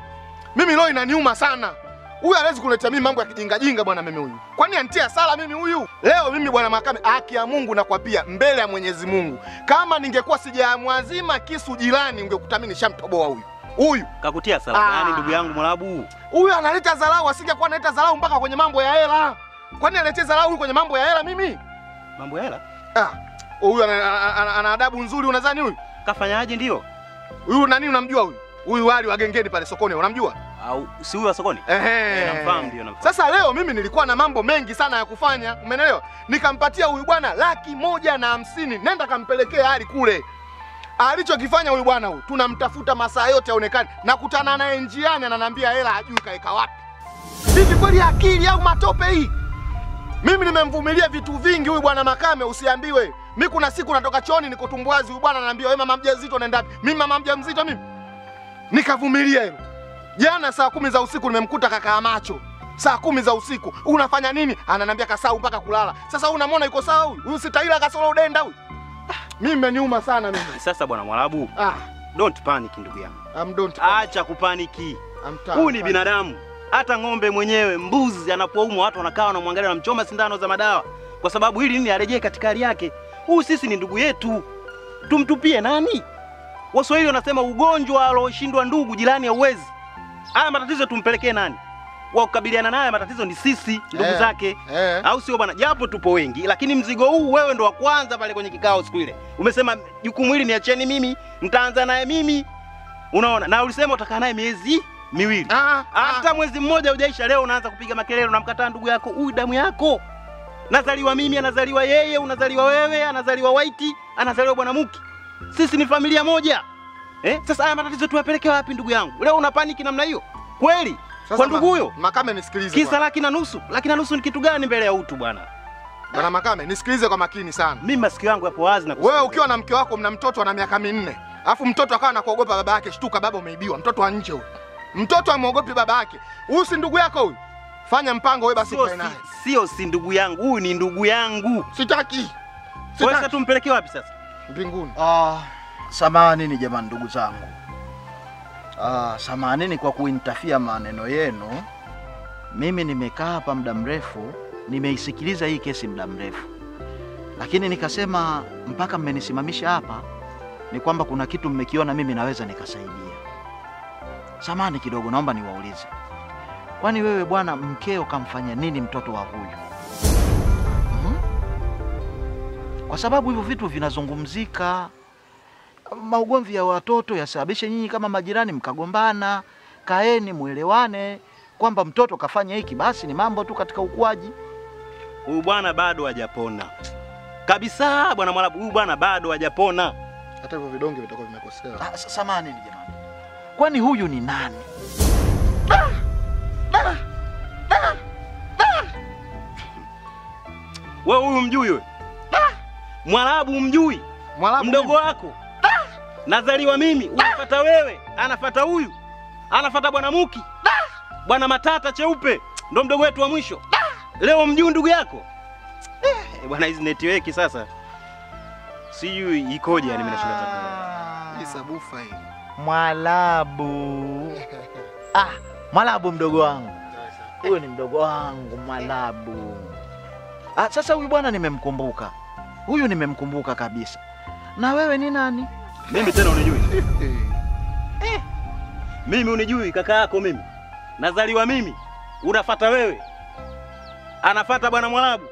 Mimi leo inaniuma sana. Huyu hawezi kuletea mimi mambo ya kijinga jinga bwana mimi huyu. Kwani anitia sala mimi huyu? Leo mimi bwana Makame, haki ya Mungu nakwapia mbele ya Mwenyezi Mungu. Kama ningekuwa sijamwazima kisu jirani ungekuta mimi nishamtoboa huyu. Huyu kakutia sala gani ndugu yangu Mwarabu? Huyu analeta dharau, asingekuwa analeta dharau mpaka kwenye mambo ya hela. Kwani aletea dharau huyu kwenye mambo ya hela mimi? Mambo ya hela? Huyu ana adabu nzuri unadhani huyu? Kafanyaje ndio? Huyu nani unamjua huyu? Huyu wali wa gengeni pale sokoni unamjua? Au si huyu wa sokoni? Ehe. Namfahamu ndio namfahamu. Sasa leo mimi nilikuwa na mambo mengi sana ya kufanya, umeelewa? Nikampatia huyu bwana 150,000, nenda kampelekea hali kule. Alichokifanya huyu bwana huyu, tunamtafuta masaa yote aonekane. Nakutana naye njiani ananiambia hela hajui kaeka wapi. Hivi kweli akili au matope hii? Mimi nimemvumilia vitu vingi huyu bwana Makame usiambiwe. Mimi kuna siku natoka chooni niko tumbwazi huyu bwana ananiambia wewe mama mjamzito unaenda wapi? Mimi mama mjamzito mimi. Nikavumilia hilo. Jana saa 10 za usiku nimemkuta kaka Macho. Saa 10 za usiku. Unafanya nini? Ananiambia kasahau mpaka kulala. Sasa unamwona yuko sawa huyu? Huyu si taila kasoro udenda huyu. Mimi mmeniuma sana mimi. Sasa bwana Mwarabu. Don't panic ndugu yangu. Don't panic. Acha kupaniki. Huyu ni binadamu. Hata ng'ombe mwenyewe, mbuzi anapoumwa watu wanakaa wanamwangalia wanamchoma sindano za madawa. Kwa sababu hili nini arejee katika hali yake. Huyu sisi ni ndugu yetu. Tumtupie nani? Waswahili wanasema ugonjwa aloshindwa ndugu jirani hauwezi. Haya matatizo tumpelekee nani? Wa kukabiliana naye matatizo ni sisi ndugu zake. Au sio bwana? Japo tupo wengi lakini mzigo huu wewe ndo wa kwanza pale kwenye kikao siku ile. Umesema jukumu hili niacheni mimi, nitaanza naye mimi. Unaona? Na ulisema utakaa naye miezi miwili. Hata mwezi mmoja hujaisha, leo unaanza kupiga makelele, unamkataa ndugu yako. Huyu damu yako. Nazaliwa mimi, anazaliwa yeye, unazaliwa wewe, anazaliwa White, anazaliwa Bwana Muki. Sisi ni familia moja. Sasa haya matatizo tuyapeleke wapi ndugu yangu? Leo una paniki namna hiyo? Kweli? Kwa ndugu huyo? Makame nisikilize. Kisa 150,000. 150,000 ni kitu gani mbele ya utu bwana? Bwana Makame, nisikilize kwa makini sana. Mimi masikio yangu yapo wazi na kusikia. Wewe ukiwa na mke wako mna mtoto ana miaka 4. Alafu mtoto akawa anakuogopa baba yake, shtuka baba umeibiwa. Mtoto wa nje huyo. Mtoto amuogopi baba yake. Huyu si ndugu yako huyu? Fanya mpango wewe basi ukae naye. Sio si ndugu yangu, huyu ni ndugu yangu. Sitaki. Wewe sasa tumpeleke wapi sasa? Mbinguni. Samahani jamani ndugu zangu. Samahani kwa kuintafia maneno yenu. Mimi nimekaa hapa muda mrefu, nimeisikiliza hii kesi muda mrefu. Lakini nikasema mpaka mmenisimamisha hapa ni kwamba kuna kitu mmekiona mimi naweza nikasaidia. Samahani kidogo, naomba niwaulize. Kwani wewe bwana mkeo kamfanya nini mtoto wa huyu? Kwa sababu hivyo vitu vinazungumzika. Maugomvi ya watoto yasababishe nyinyi kama majirani mkagombana. Kaeni muelewane kwamba mtoto kafanya hiki, basi ni mambo tu katika ukuaji. Huyu bwana bado hajapona. Kabisa bwana Mwarabu, huyu bwana bado hajapona. Hata hivyo vidonge vitakuwa vimekosea. Samahani jamani. Kwani huyu ni nani? Wewe huyu mjui wewe? Mwarabu mjui? Mwarabu mdogo wako. Nazaliwa mimi, unafuata wewe, anafuata huyu. Anafuata Bwana Muki. Bwana Matata cheupe ndo mdogo wetu wa mwisho. Leo mjui ndugu yako? Bwana hizi network sasa. Sijui ikoje yani mimi nashinda hata. Hii sabufa hii. Mwarabu. Mwarabu mdogo wangu. Huyo ni mdogo wangu Mwarabu. Sasa huyu bwana nimemkumbuka. Huyu nimemkumbuka kabisa. Na wewe ni nani? Mimi tena unijui? Mimi unijui kaka yako mimi. Nazaliwa mimi, unafuata wewe. Anafuata Bwana Mwarabu.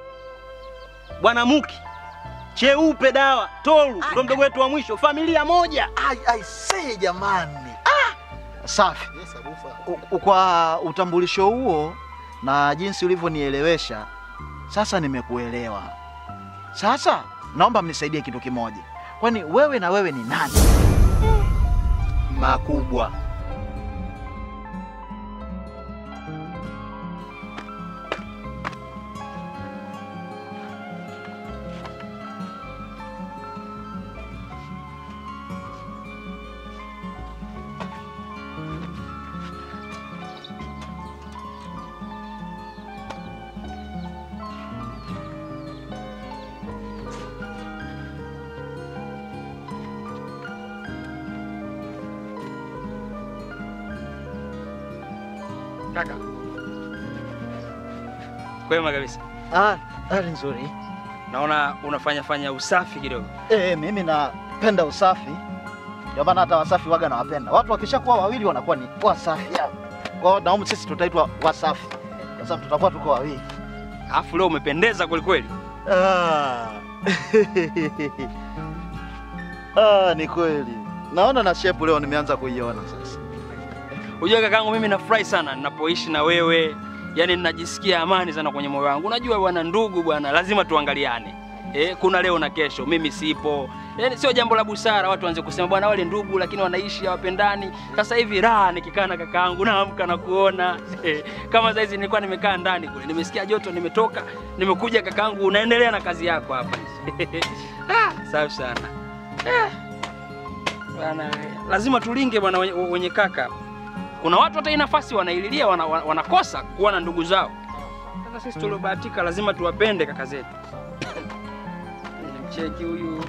Bwana Muki. Cheupe dawa, Toru, ndo mdogo wetu wa mwisho, familia moja. I say jamani. Safi. Kwa utambulisho huo na jinsi ulivyonielewesha, sasa nimekuelewa. Sasa naomba mnisaidie kitu kimoja. Kwani wewe na wewe ni nani? Makubwa. Kaka. Kwema kabisa. Hali nzuri. Naona unafanya fanya usafi kidogo. Mimi napenda usafi. Ndio maana hata wasafi waga nawapenda. Watu wakishakuwa wawili wanakuwa ni wasafi. Kwa hiyo naomba sisi tutaitwa wasafi. Kwa sababu tutakuwa tuko wawili. Alafu leo umependeza kweli kweli. Ni kweli. Naona na shape leo nimeanza kuiona sasa. Unajua kakangu mimi nafurahi sana ninapoishi na wewe. Yaani ninajisikia amani sana kwenye moyo wangu. Unajua bwana ndugu bwana lazima tuangaliane. Kuna leo na kesho mimi sipo. Yaani sio jambo la busara watu waanze kusema bwana wale ndugu lakini wanaishi hawapendani. Sasa hivi raha nikikaa na kakaangu naamka na kuona. Kama sasa hizi nilikuwa nimekaa ndani kule. Nimesikia joto nimetoka, nimekuja kakaangu unaendelea na kazi yako hapa. Safi sana. Bwana lazima tulinge bwana wenye kaka. Kuna watu hata nafasi wanaililia wanakosa kuwa na ndugu zao. Sasa sisi tuliobahatika lazima tuwapende kaka zetu. Nimcheki huyu.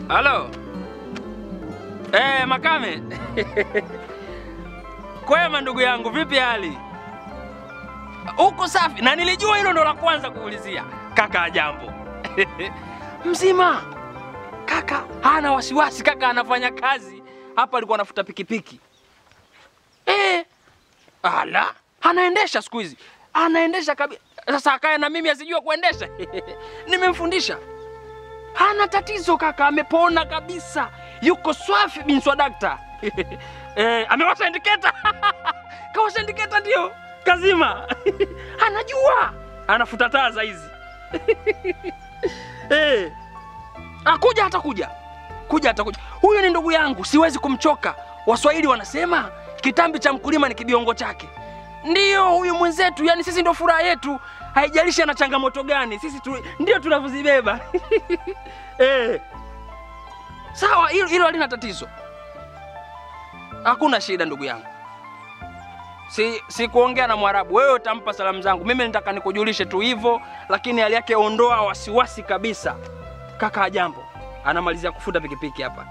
Halo. Makame. Kwema ndugu yangu, vipi hali? Uko safi? Na nilijua hilo ndo la kwanza kuulizia. Kaka jambo. Mzima. Kaka hana wasiwasi, kaka anafanya kazi. Hapa alikuwa anafuta pikipiki. Ala, anaendesha siku hizi. Anaendesha kabisa. Sasa akae na mimi asijue kuendesha. Nimemfundisha. Hana tatizo kaka, amepona kabisa. Yuko swafi bin swadakta. Amewasha indicator. Kawasha indicator ndio. Kazima. Anajua. Anafuta taa za hizi. Akuja atakuja. Kuja atakuja. Huyu ni ndugu yangu, siwezi kumchoka. Waswahili wanasema kitambi cha mkulima ni kibiongo chake. Ndio huyu mwenzetu, yani sisi ndio furaha yetu. Haijalishi ana changamoto gani, sisi ndio tunavyozibeba. Sawa, hilo halina tatizo. Hakuna shida ndugu yangu. Si kuongea na Mwarabu. Wewe utampa salamu zangu. Mimi nitaka nikujulishe tu hivyo, lakini hali yake ondoa wasiwasi kabisa. Kaka hajambo. Anamalizia kufuta pikipiki hapa.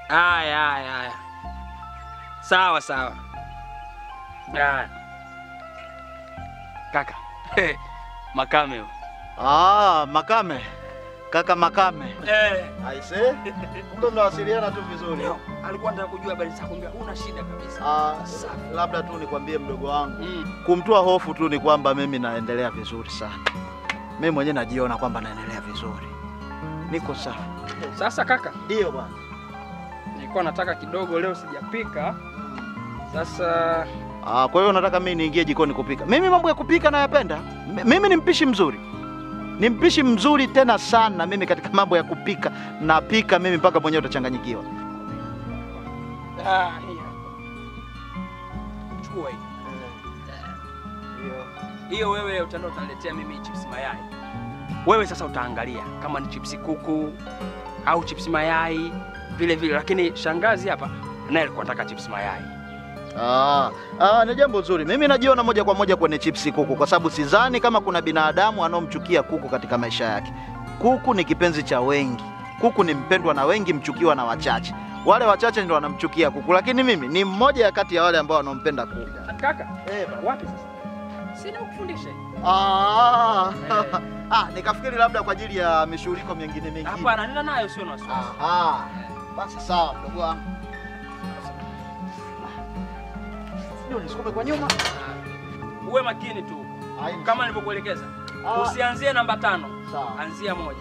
Haya haya haya. Sawa sawa. Haya. Kaka. Makame huyo. Ah, Makame. Kaka Makame. Aise. Kumbe mnawasiliana tu vizuri. No, alikuwa anataka kujua habari zako, kumbe huna shida kabisa. Ah, labda tu nikwambie mdogo wangu. Kumtoa hofu tu ni kwamba mimi naendelea vizuri sana. Mimi mwenyewe najiona kwamba naendelea vizuri. Niko safi. Sasa kaka? Ndio bwana. Nilikuwa nataka kidogo leo sijapika. Sasa kwa hiyo unataka mimi niingie jikoni kupika? Mimi mambo ya kupika nayapenda. Mimi ni mpishi mzuri. Ni mpishi mzuri tena sana mimi katika mambo ya kupika. Napika mimi mpaka mwenyewe utachanganyikiwa. Hiyo. Chukua hiyo. Hiyo wewe utaenda utaletea mimi chips mayai. Wewe sasa utaangalia kama ni chips kuku au chips mayai vile vile, lakini shangazi hapa naye alikuwa anataka chips mayai. Ni jambo zuri. Mimi najiona moja kwa moja kwenye chipsi kuku kwa sababu sidhani kama kuna binadamu anomchukia kuku katika maisha yake. Kuku ni kipenzi cha wengi. Kuku ni mpendwa na wengi, mchukiwa na wachache. Wale wachache ndio wanamchukia kuku, lakini mimi ni mmoja ya kati ya wale ambao wanampenda kuku. Kaka, wapi sasa? Sina kukufundisha. Nikafikiri labda kwa ajili ya mishughuliko mingine mingine. Hapana, nina nayo sio na wasiwasi. Basi sawa mdogo wangu. Ndio nisukume kwa nyuma. Uwe makini tu. Kama nilivyokuelekeza. Usianzie namba 5. Sawa. Anzia 1. Sawa.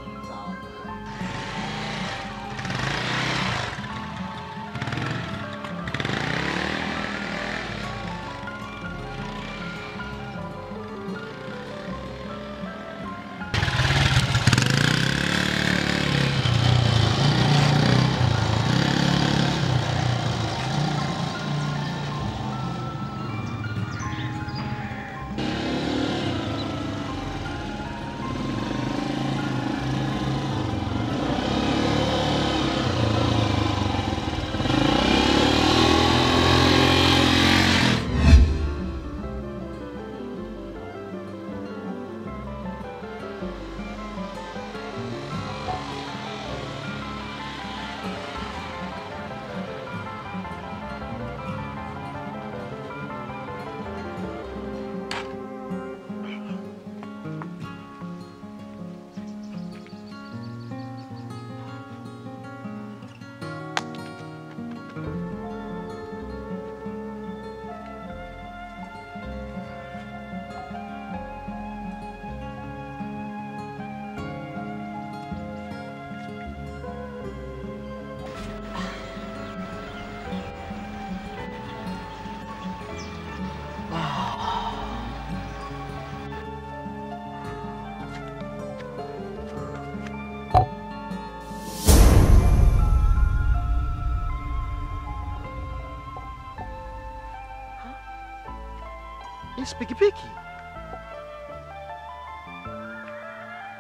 Pikipiki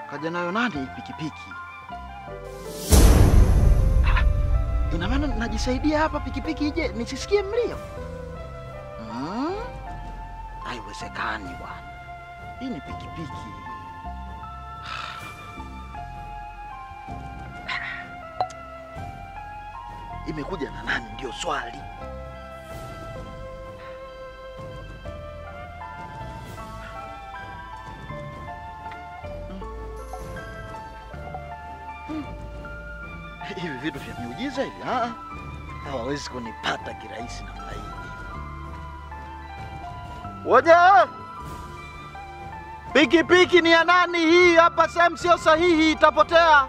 kaja nayo nani? Pikipiki ina maana najisaidia hapa, pikipiki ije nisisikie mlio? Haiwezekani bwana, hii ni pikipiki. Imekuja na nani ndio swali. Hivi vitu vya miujiza hivi, hawawezi kunipata kirahisi namna hii. Woja! Pikipiki ni ya nani hii hapa? Sehemu sio sahihi, itapotea.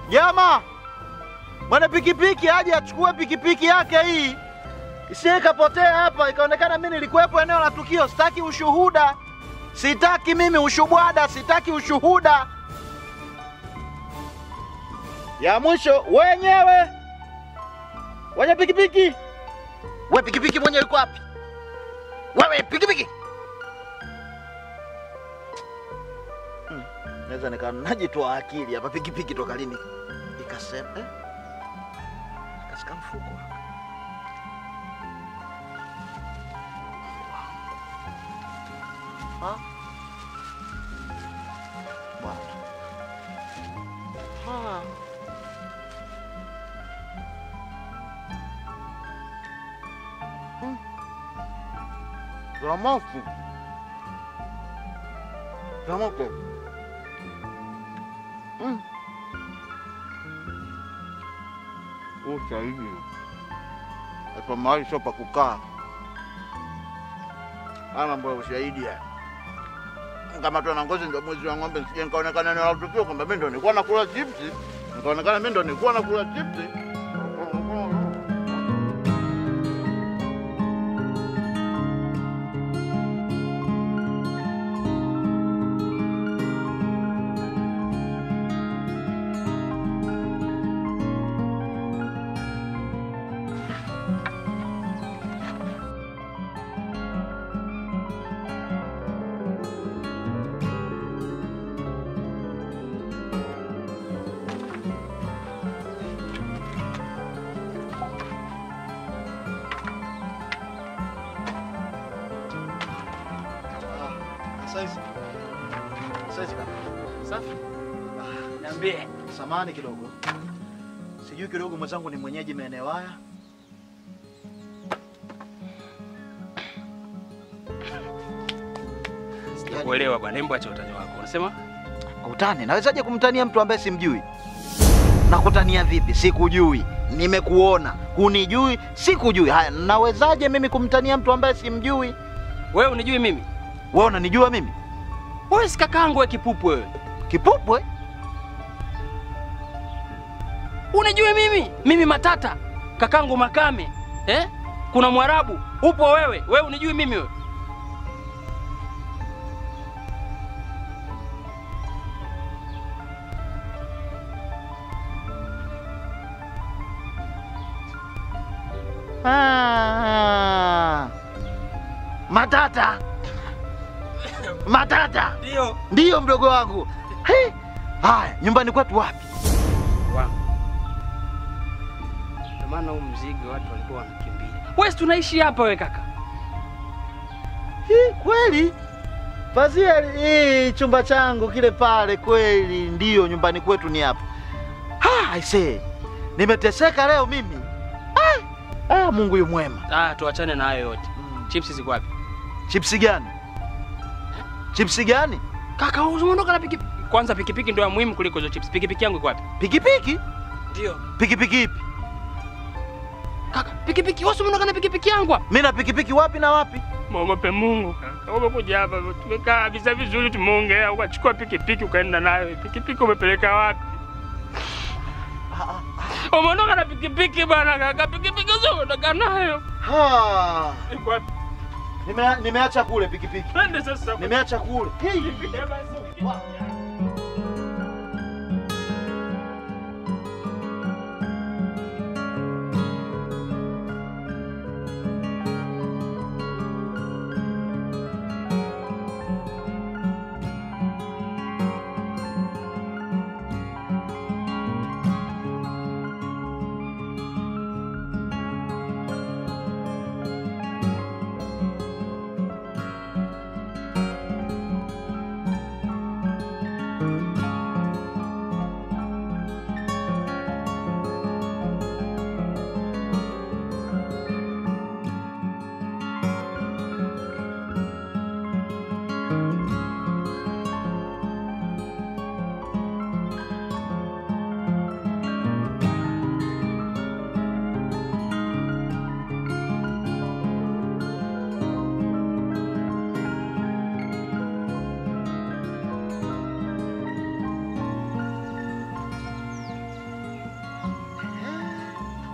Jamaa, mwana pikipiki aje achukue pikipiki yake hii. Isije ikapotea hapa ikaonekana mimi nilikuwepo eneo la tukio. Sitaki ushuhuda. Sitaki mimi ushubwada, sitaki ushuhuda. Ya mwisho wenyewe. Wenye pikipiki. Wewe pikipiki mwenyewe yuko wapi? Wewe pikipiki. Naweza nikanajitoa akili hapa pikipiki toka lini? Ikasema akasika mfuko. Ha? Bwana. Ha. Zamafu. Zamafu. Ushahidi. Hapa mahali sio pa kukaa. Haya mambo ya ushahidi haya. Kama tu na ngozi ndio mwizi wa ng'ombe, sije nikaonekana ni watu kwamba mimi ndio nilikuwa nakula chips. Nikaonekana mimi ndio nilikuwa nakula chips. Niambie. Samahani kidogo. Sijui kidogo mwenzangu ni mwenyeji maeneo haya. Sijakuelewa bwana, hebu acha utani wako. Unasema? Utani? Nawezaje kumtania mtu ambaye simjui? Nakutania vipi? Sikujui. Nimekuona. Hunijui, sikujui. Haya, nawezaje mimi kumtania mtu ambaye simjui? Wewe unijui mimi? Wewe unanijua mimi? Wewe si kakaangu wewe kipupwe wewe. Kipupwe? Unijui mimi? Mimi Matata, kakangu Makame, eh? Kuna Mwarabu, upo wewe. Wewe unijui mimi wewe? Matata. Matata. Ndio. Ndio mdogo wangu. He? Haya, nyumbani kwetu wapi? Wangu. Ndio maana huu mzigo watu walikuwa wanakimbia. Wewe tunaishi hapa wewe kaka. Hii kweli? Pazia hii chumba changu kile pale kweli ndio nyumbani kwetu ni hapa. Ha, I say. Nimeteseka leo mimi. Ah, Mungu yu mwema. Ah, tuachane na hayo yote. Chips ziko wapi? Chips gani? Chips gani? Kaka, unaondoka na pikipiki. Kwanza pikipiki ndio ya muhimu kuliko hizo chips. Pikipiki yangu iko wapi? Pikipiki? Ndio. Pikipiki ipi? Kaka, pikipiki wewe unaondoka na pikipiki yangu hapa? Mimi na pikipiki wapi na wapi? Muogope Mungu kaka. Umekuja hapa tumekaa visa vizuri tumeongea, ukachukua pikipiki ukaenda nayo. Pikipiki umepeleka wapi? Umeondoka na pikipiki bwana kaka. Pikipiki sio unaondoka nayo. Ha. Iko wapi? Nimeacha kule pikipiki. Twende sasa. Nimeacha kule. Hii.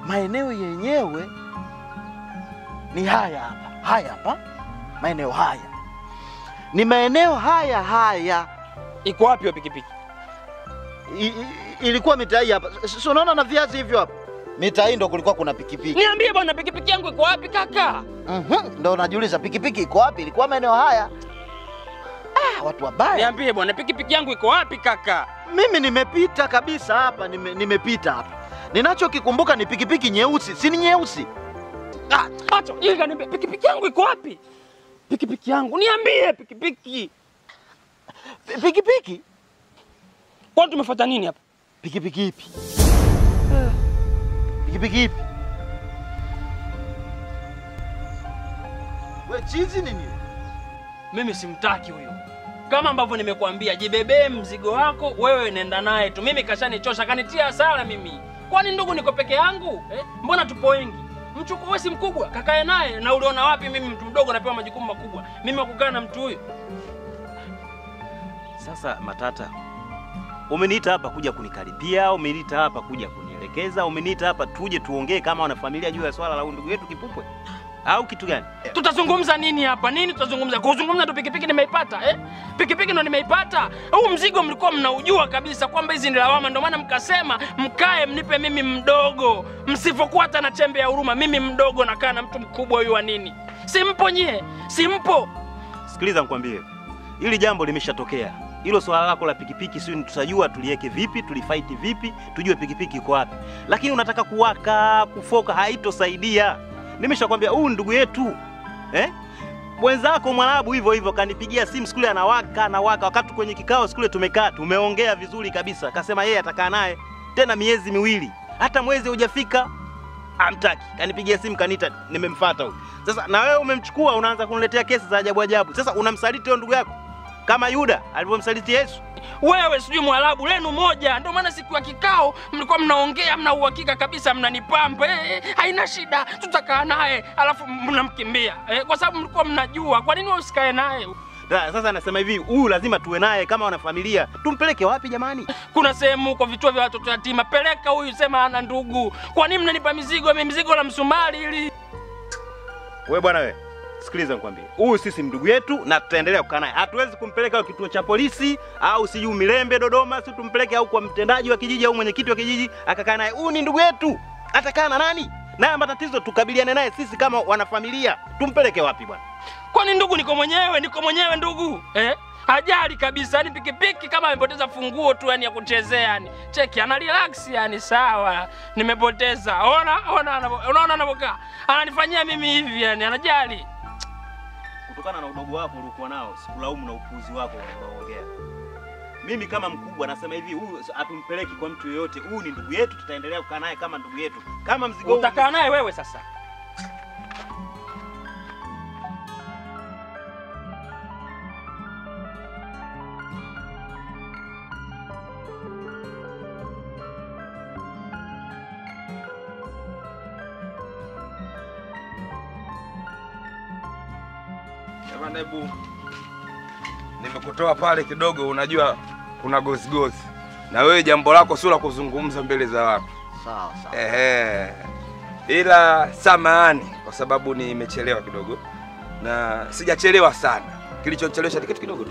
Maeneo yenyewe ni haya hapa. Haya hapa. Maeneo haya. Ni maeneo haya haya. Iko wapi hiyo pikipiki? Ilikuwa mitaa hii hapa. Si unaona na viazi hivyo hapa? Mitaa hii ndo kulikuwa kuna pikipiki. Niambie bwana, pikipiki yangu iko wapi kaka? Ndo najiuliza pikipiki iko wapi? Ilikuwa maeneo haya. Ah, watu wabaya. Niambie bwana, pikipiki yangu iko wapi kaka? Mimi nimepita kabisa hapa, nimepita hapa. Ninachokikumbuka ni pikipiki nyeusi, si ni nyeusi? Ah, acha, ila niambie pikipiki yangu iko wapi? Pikipiki yangu, niambie pikipiki. Pikipiki? Kwani tumefuata nini hapa? Pikipiki ipi? Pikipiki ipi? Wewe chizi nini? Mimi simtaki huyo. Kama ambavyo nimekuambia, jibebee mzigo wako, wewe nenda naye tu. Mimi kashanichosha, kanitia hasara mimi. Kwani ndugu niko peke yangu? Mbona tupo wengi? Mchukue wewe si mkubwa, kakae naye. Na uliona wapi mimi mtu mdogo napewa majukumu makubwa? Mimi wakukaa na mtu huyo. Sasa Matata, umeniita hapa kuja kunikaribia, umeniita hapa kuja kunielekeza, umeniita hapa tuje tuongee kama wanafamilia juu ya swala la ndugu yetu Kipupwe au kitu gani? Tutazungumza nini hapa? Nini tutazungumza? Kuzungumza tu pikipiki nimeipata, Pikipiki ndo nimeipata. Huu mzigo mlikuwa mnaujua kabisa kwamba hizi ni lawama, ndio maana mkasema mkae mnipe mimi mdogo. Msifokuwa hata na chembe ya huruma, mimi mdogo nakaa na mtu mkubwa huyu wa nini? Simpo nyie, simpo. Sikiliza nikwambie. Hili jambo limeshatokea. Hilo swala lako la pikipiki sio tutajua tuliweke vipi, tulifight vipi, tujue pikipiki iko wapi. Lakini unataka kuwaka, kufoka haitosaidia. Nimeshakwambia huyu ndugu yetu. Mwenzako Mwarabu hivyo hivyo kanipigia simu siku ile anawaka, anawaka wakati kwenye kikao siku ile tumekaa, tumeongea vizuri kabisa. Akasema yeye atakaa naye tena miezi miwili. Hata mwezi hujafika amtaki. Kanipigia simu kaniita, nimemfuata huyu. Sasa na wewe umemchukua unaanza kuniletea kesi za ajabu ajabu. Sasa unamsaliti huyo ndugu yako kama Yuda alivyomsaliti Yesu. Wewe sijui Mwarabu lenu moja. Ndio maana siku ya kikao mlikuwa mnaongea mna uhakika kabisa mnanipamba. Haina shida tutakaa naye, alafu mnamkimbia. Kwa sababu mlikuwa mnajua. Kwa nini wewe usikae naye? Sasa nasema hivi, huyu lazima tuwe naye kama wanafamilia. Tumpeleke wapi jamani? Kuna sehemu kwa vituo vya watoto yatima. Peleka huyu, sema ana ndugu. Kwa nini mnanipa mizigo? Mimi mizigo la msumari ili. Wewe bwana wewe, sikiliza nikwambie. Huyu sisi ndugu yetu na tutaendelea kukaa naye. Hatuwezi kumpeleka kituo cha polisi au sijui Milembe Dodoma, si tumpeleke au kwa mtendaji wa kijiji au mwenyekiti wa kijiji akakaa naye. Huyu ni ndugu yetu. Atakaa na nani? Na matatizo tukabiliane naye sisi kama wanafamilia. Tumpeleke wapi bwana? Kwani ndugu niko mwenyewe, niko mwenyewe ndugu. Hajali kabisa, yani pikipiki kama amepoteza funguo tu yani ya kuchezea yani. Cheki ana relax yani, sawa. Nimepoteza. Ona, ona unaona anapokaa. Ananifanyia mimi hivi yani, anajali. Kutokana na udogo wako uliokuwa nao, sikulaumu na upuuzi wako unaoongea. Mimi kama mkubwa nasema hivi, huyu hatumpeleki kwa mtu yeyote. Huyu ni ndugu yetu, tutaendelea kukaa naye kama ndugu yetu. Kama mzigo utakaa naye wewe sasa. Hebu nimekutoa pale kidogo, unajua kuna gozi gozi. Na wewe jambo lako sio la kuzungumza mbele za watu. Sawa sawa. Ila samahani kwa sababu nimechelewa kidogo. Na sijachelewa sana. Kilichonichelewesha ni kitu kidogo tu.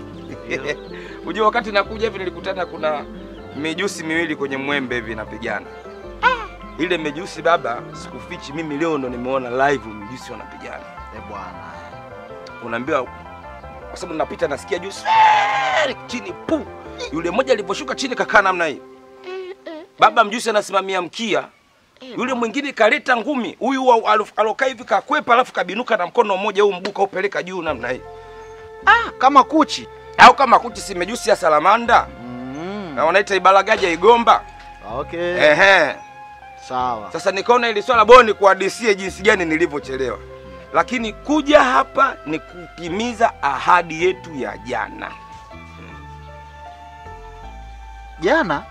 Unajua wakati nakuja hivi nilikutana kuna mijusi miwili kwenye mwembe hivi inapigana. Ile mijusi baba, sikufichi mimi leo ndo nimeona live mijusi wanapigana. Bwana. Unaambiwa kwa sababu ninapita nasikia juu chini pu. Yule mmoja aliposhuka chini kakaa namna hii. Baba mjusi anasimamia mkia. Yule mwingine kaleta ngumi. Huyu alokaa hivi kakwepa alafu kabinuka na mkono mmoja huu mguu kaupeleka juu namna hii. Kama kuchi. Au kama kuchi si mejusi ya salamanda. Na wanaita ibalagaja igomba. Okay. Sawa. Sasa nikaona ile swala boni kuhadisie jinsi gani nilivyochelewa. Lakini kuja hapa ni kutimiza ahadi yetu ya jana. Jana?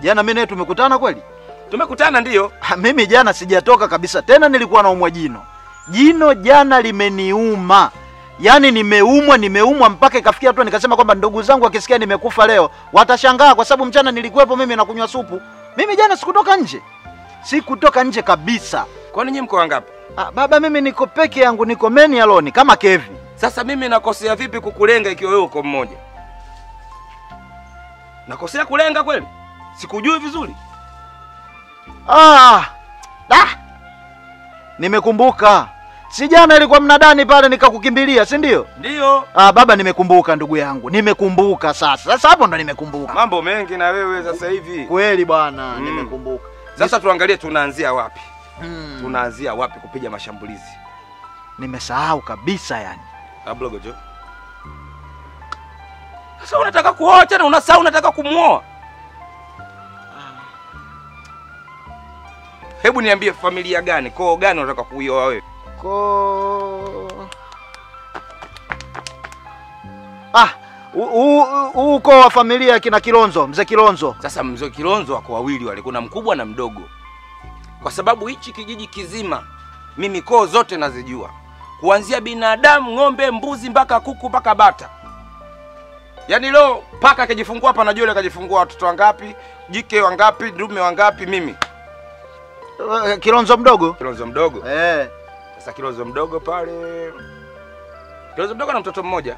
Jana mimi naye tumekutana kweli? Tumekutana ndiyo. Mimi jana sijatoka kabisa. Tena nilikuwa naumwa jino. Jino jana limeniuma. Yaani nimeumwa mpaka ikafikia hatua nikasema kwamba ndugu zangu wakisikia nimekufa leo watashangaa kwa sababu mchana nilikuwepo mimi na kunywa supu. Mimi jana sikutoka nje. Sikutoka nje kabisa. Kwani nyinyi mko wangapi? Ah, baba mimi niko peke yangu, niko meni alone kama Kevi. Sasa mimi nakosea vipi kukulenga ikiwa wewe uko mmoja? Nakosea kulenga kweli? Sikujui vizuri. Ah! Da! Nimekumbuka. Si jana ilikuwa mnadani pale nikakukimbilia, si ndio? Ndio. Ah, baba nimekumbuka ndugu yangu. Nimekumbuka sasa. Sasa hapo ndo nimekumbuka. Mambo mengi na wewe sasa hivi. Kweli bwana, nimekumbuka. Sasa tuangalie tunaanzia wapi? Tunaanzia wapi kupiga mashambulizi? Nimesahau kabisa yani. Ablogojo. Sasa unataka kuoa tena unasahau unataka kumuoa? Hebu niambie familia gani, koo gani unataka kuioa wewe? Koo uko wa familia kina Kilonzo, mzee Kilonzo. Sasa mzee Kilonzo wako wawili wale, kuna mkubwa na mdogo. Kwa sababu hichi kijiji kizima mimi koo zote nazijua. Kuanzia binadamu, ng'ombe, mbuzi mpaka kuku mpaka bata. Yaani leo paka akijifungua hapa najua yule akajifungua watoto wangapi, jike wangapi, dume wangapi mimi. Kilonzo mdogo? Kilonzo mdogo. Eh. Sasa Kilonzo mdogo pale. Kilonzo mdogo na mtoto mmoja.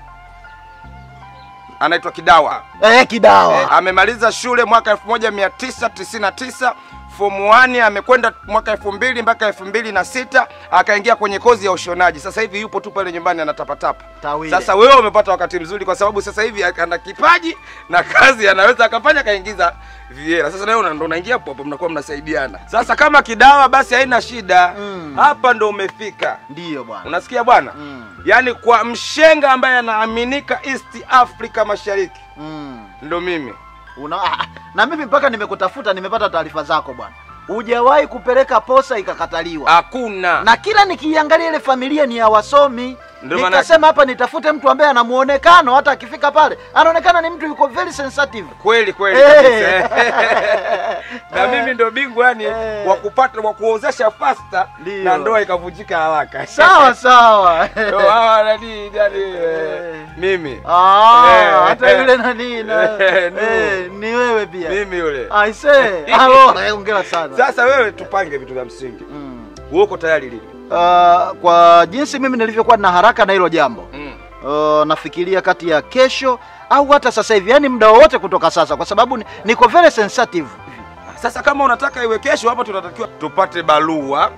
Anaitwa Kidawa. Kidawa. Amemaliza shule mwaka 1999, form 1 amekwenda mwaka 2000 mpaka 2006 akaingia kwenye kozi ya ushonaji. Sasa hivi yupo tu pale nyumbani anatapatapa. Sasa wewe umepata wakati mzuri kwa sababu sasa hivi ana kipaji na kazi anaweza akafanya kaingiza viera. Sasa na wewe ndo unaingia hapo hapo mnakuwa mnasaidiana. Sasa kama Kidawa basi haina shida. Hapa ndo umefika. Ndio bwana. Unasikia bwana? Yaani kwa mshenga ambaye anaaminika East Africa Mashariki. Ndo mimi. Na mimi mpaka nimekutafuta nimepata taarifa zako bwana. Hujawahi kupeleka posa ikakataliwa. Hakuna. Na kila nikiangalia ile familia ni ya wasomi. Nikasema hapa nitafute mtu ambaye ana muonekano hata akifika pale anaonekana ni mtu yuko very sensitive. Kweli kweli kabisa. Na mimi ndo bingwa yani wa kupata wa kuozesha faster na ndoa ikavunjika haraka. Sawa sawa. Ndio hawa nani yani mimi. Hata yule nani na ni wewe pia. Mimi yule. I say. Halo, hongera sana. Sasa wewe tupange vitu vya msingi. Wewe uko tayari lini? Kwa jinsi mimi nilivyokuwa na haraka na hilo jambo. Nafikiria kati ya kesho au hata sasa hivi, yani muda wote kutoka sasa kwa sababu niko very sensitive. Sasa kama unataka iwe kesho hapa tunatakiwa tupate barua,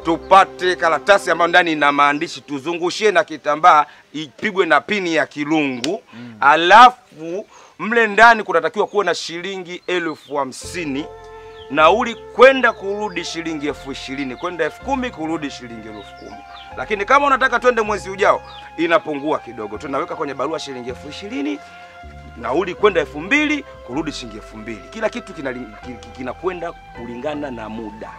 tupate karatasi ambayo ndani ina maandishi, tuzungushie na kitambaa ipigwe na pini ya kilungu. Alafu mle ndani kunatakiwa kuwa na shilingi 50,000. Nauli kwenda kurudi shilingi 20,000, kwenda 10,000 kurudi shilingi 10,000. Lakini kama unataka twende mwezi ujao inapungua kidogo. Tunaweka kwenye barua shilingi 20,000, nauli kwenda 2,000 kurudi shilingi 2,000. Kila kitu kinakwenda kulingana na muda.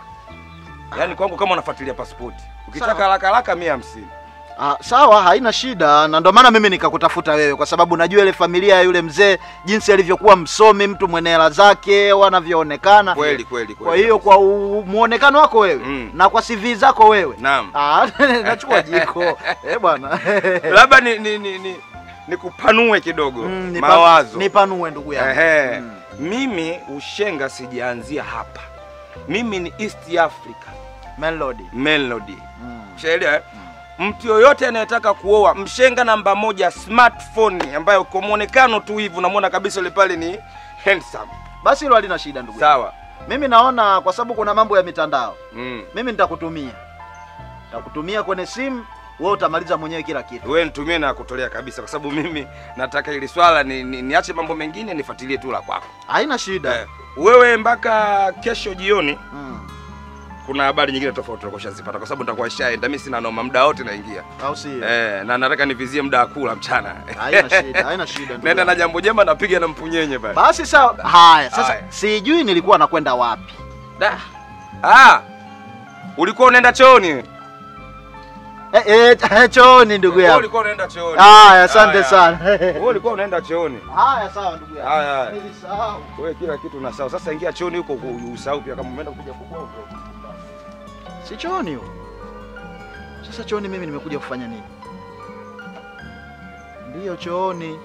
Yaani kwangu kama unafuatilia pasipoti, ukitaka haraka haraka 150. Sawa, haina shida, na ndio maana mimi nikakutafuta wewe kwa sababu najua ile familia ya yule mzee jinsi alivyokuwa msomi, mtu mwenye hela zake, wanavyoonekana. Kweli kweli kweli. Kwa hiyo kwa muonekano wako wewe na kwa CV zako wewe. Naam. Nachukua jiko. Bwana. Labda nikupanue kidogo mawazo. Nipanue ndugu yangu. Mimi ushenga sijaanzia hapa. Mimi ni East Africa. Melody. Melody. Ushaelewa? Mtu yoyote anayetaka kuoa mshenga namba 1 smartphone ambayo kwa muonekano tu hivi unamuona kabisa yule pale ni handsome. Basi hilo halina shida ndugu. Sawa. Mimi naona kwa sababu kuna mambo ya mitandao. Mimi nitakutumia. Nitakutumia kwenye simu, wewe utamaliza mwenyewe kila kitu. Wewe nitumie na kutolea kabisa kwa sababu mimi nataka ili swala niache mambo mengine nifuatilie tu la kwako. Haina shida. Wewe mpaka kesho jioni. Kuna habari nyingine tofauti tunakoshazipata kwa sababu nitakuwa nishaenda, mimi sina noma muda wote naingia. Au sio? Na nataka nivizie muda wa kula mchana. Haina shida, haina shida. Nenda na jambo jema napiga na mpunyenye pale. Basi sawa. Haya, sasa sijui nilikuwa nakwenda wapi. Da. Ulikuwa unaenda chooni? Chooni ndugu yangu. Ulikuwa unaenda chooni. Haya, asante sana. Wewe ulikuwa unaenda chooni. Haya, sawa ndugu yangu. Haya. Nilisahau. Wewe kila kitu unasahau. Sasa ingia chooni huko usahau pia kama umeenda kupiga kubwa huko. Si chooni huko. Sasa chooni mimi nimekuja kufanya nini? Ndio chooni.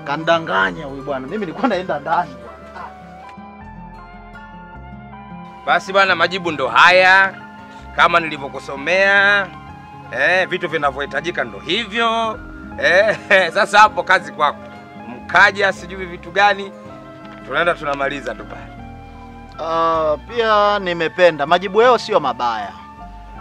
Kandanganya huyu bwana. Mimi nilikuwa naenda ndani bwana. Basi bwana, majibu ndo haya kama nilivyokusomea. Vitu vinavyohitajika ndo hivyo. Sasa hapo kazi kwako. Mkaja sijui vitu gani, tunaenda tunamaliza tu pale. Pia nimependa majibu yao, sio mabaya.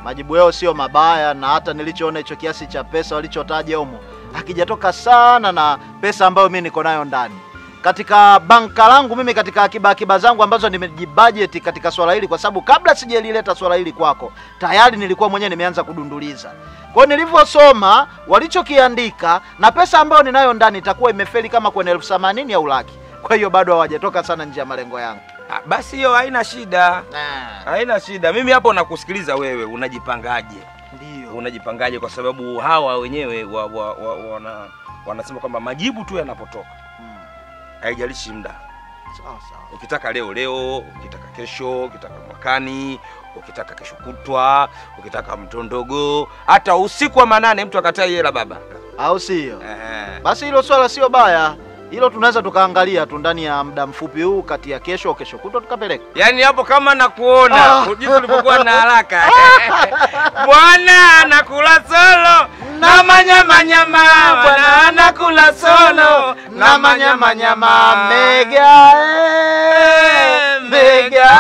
Majibu yao sio mabaya, na hata nilichoona hicho kiasi cha pesa walichotaja humo hakijatoka sana na pesa ambayo mimi niko nayo ndani. Katika banka langu mimi, katika akiba zangu ambazo nimejibudget katika swala hili, kwa sababu kabla sijalileta swala hili kwako tayari nilikuwa mwenyewe nimeanza kudunduliza. Kwa hiyo nilivyosoma walichokiandika na pesa ambayo ninayo ndani itakuwa imefeli kama kwenye 1080 au laki. Kwa hiyo bado hawajatoka sana nje ya malengo yangu. Basi hiyo haina shida. Haina shida. Mimi hapo nakusikiliza wewe, unajipangaje? Ndio. Unajipangaje, kwa sababu hawa wenyewe wanasema kwamba majibu tu yanapotoka. Haijalishi muda. Sawa sawa. Ukitaka leo leo, ukitaka kesho, ukitaka mwakani, ukitaka kesho kutwa, ukitaka mtondogo, hata usiku wa manane mtu akatai hela baba. Au sio? Basi hilo swala sio baya. Hilo tunaweza tukaangalia tu ndani ya muda mfupi huu, kati ya kesho au kesho kutwa tukapeleka. Yaani hapo kama nakuona, jinsi ulivyokuwa na haraka. Bwana anakula solo na manyama nyama, bwana anakula solo na manyama nyama, mega mega.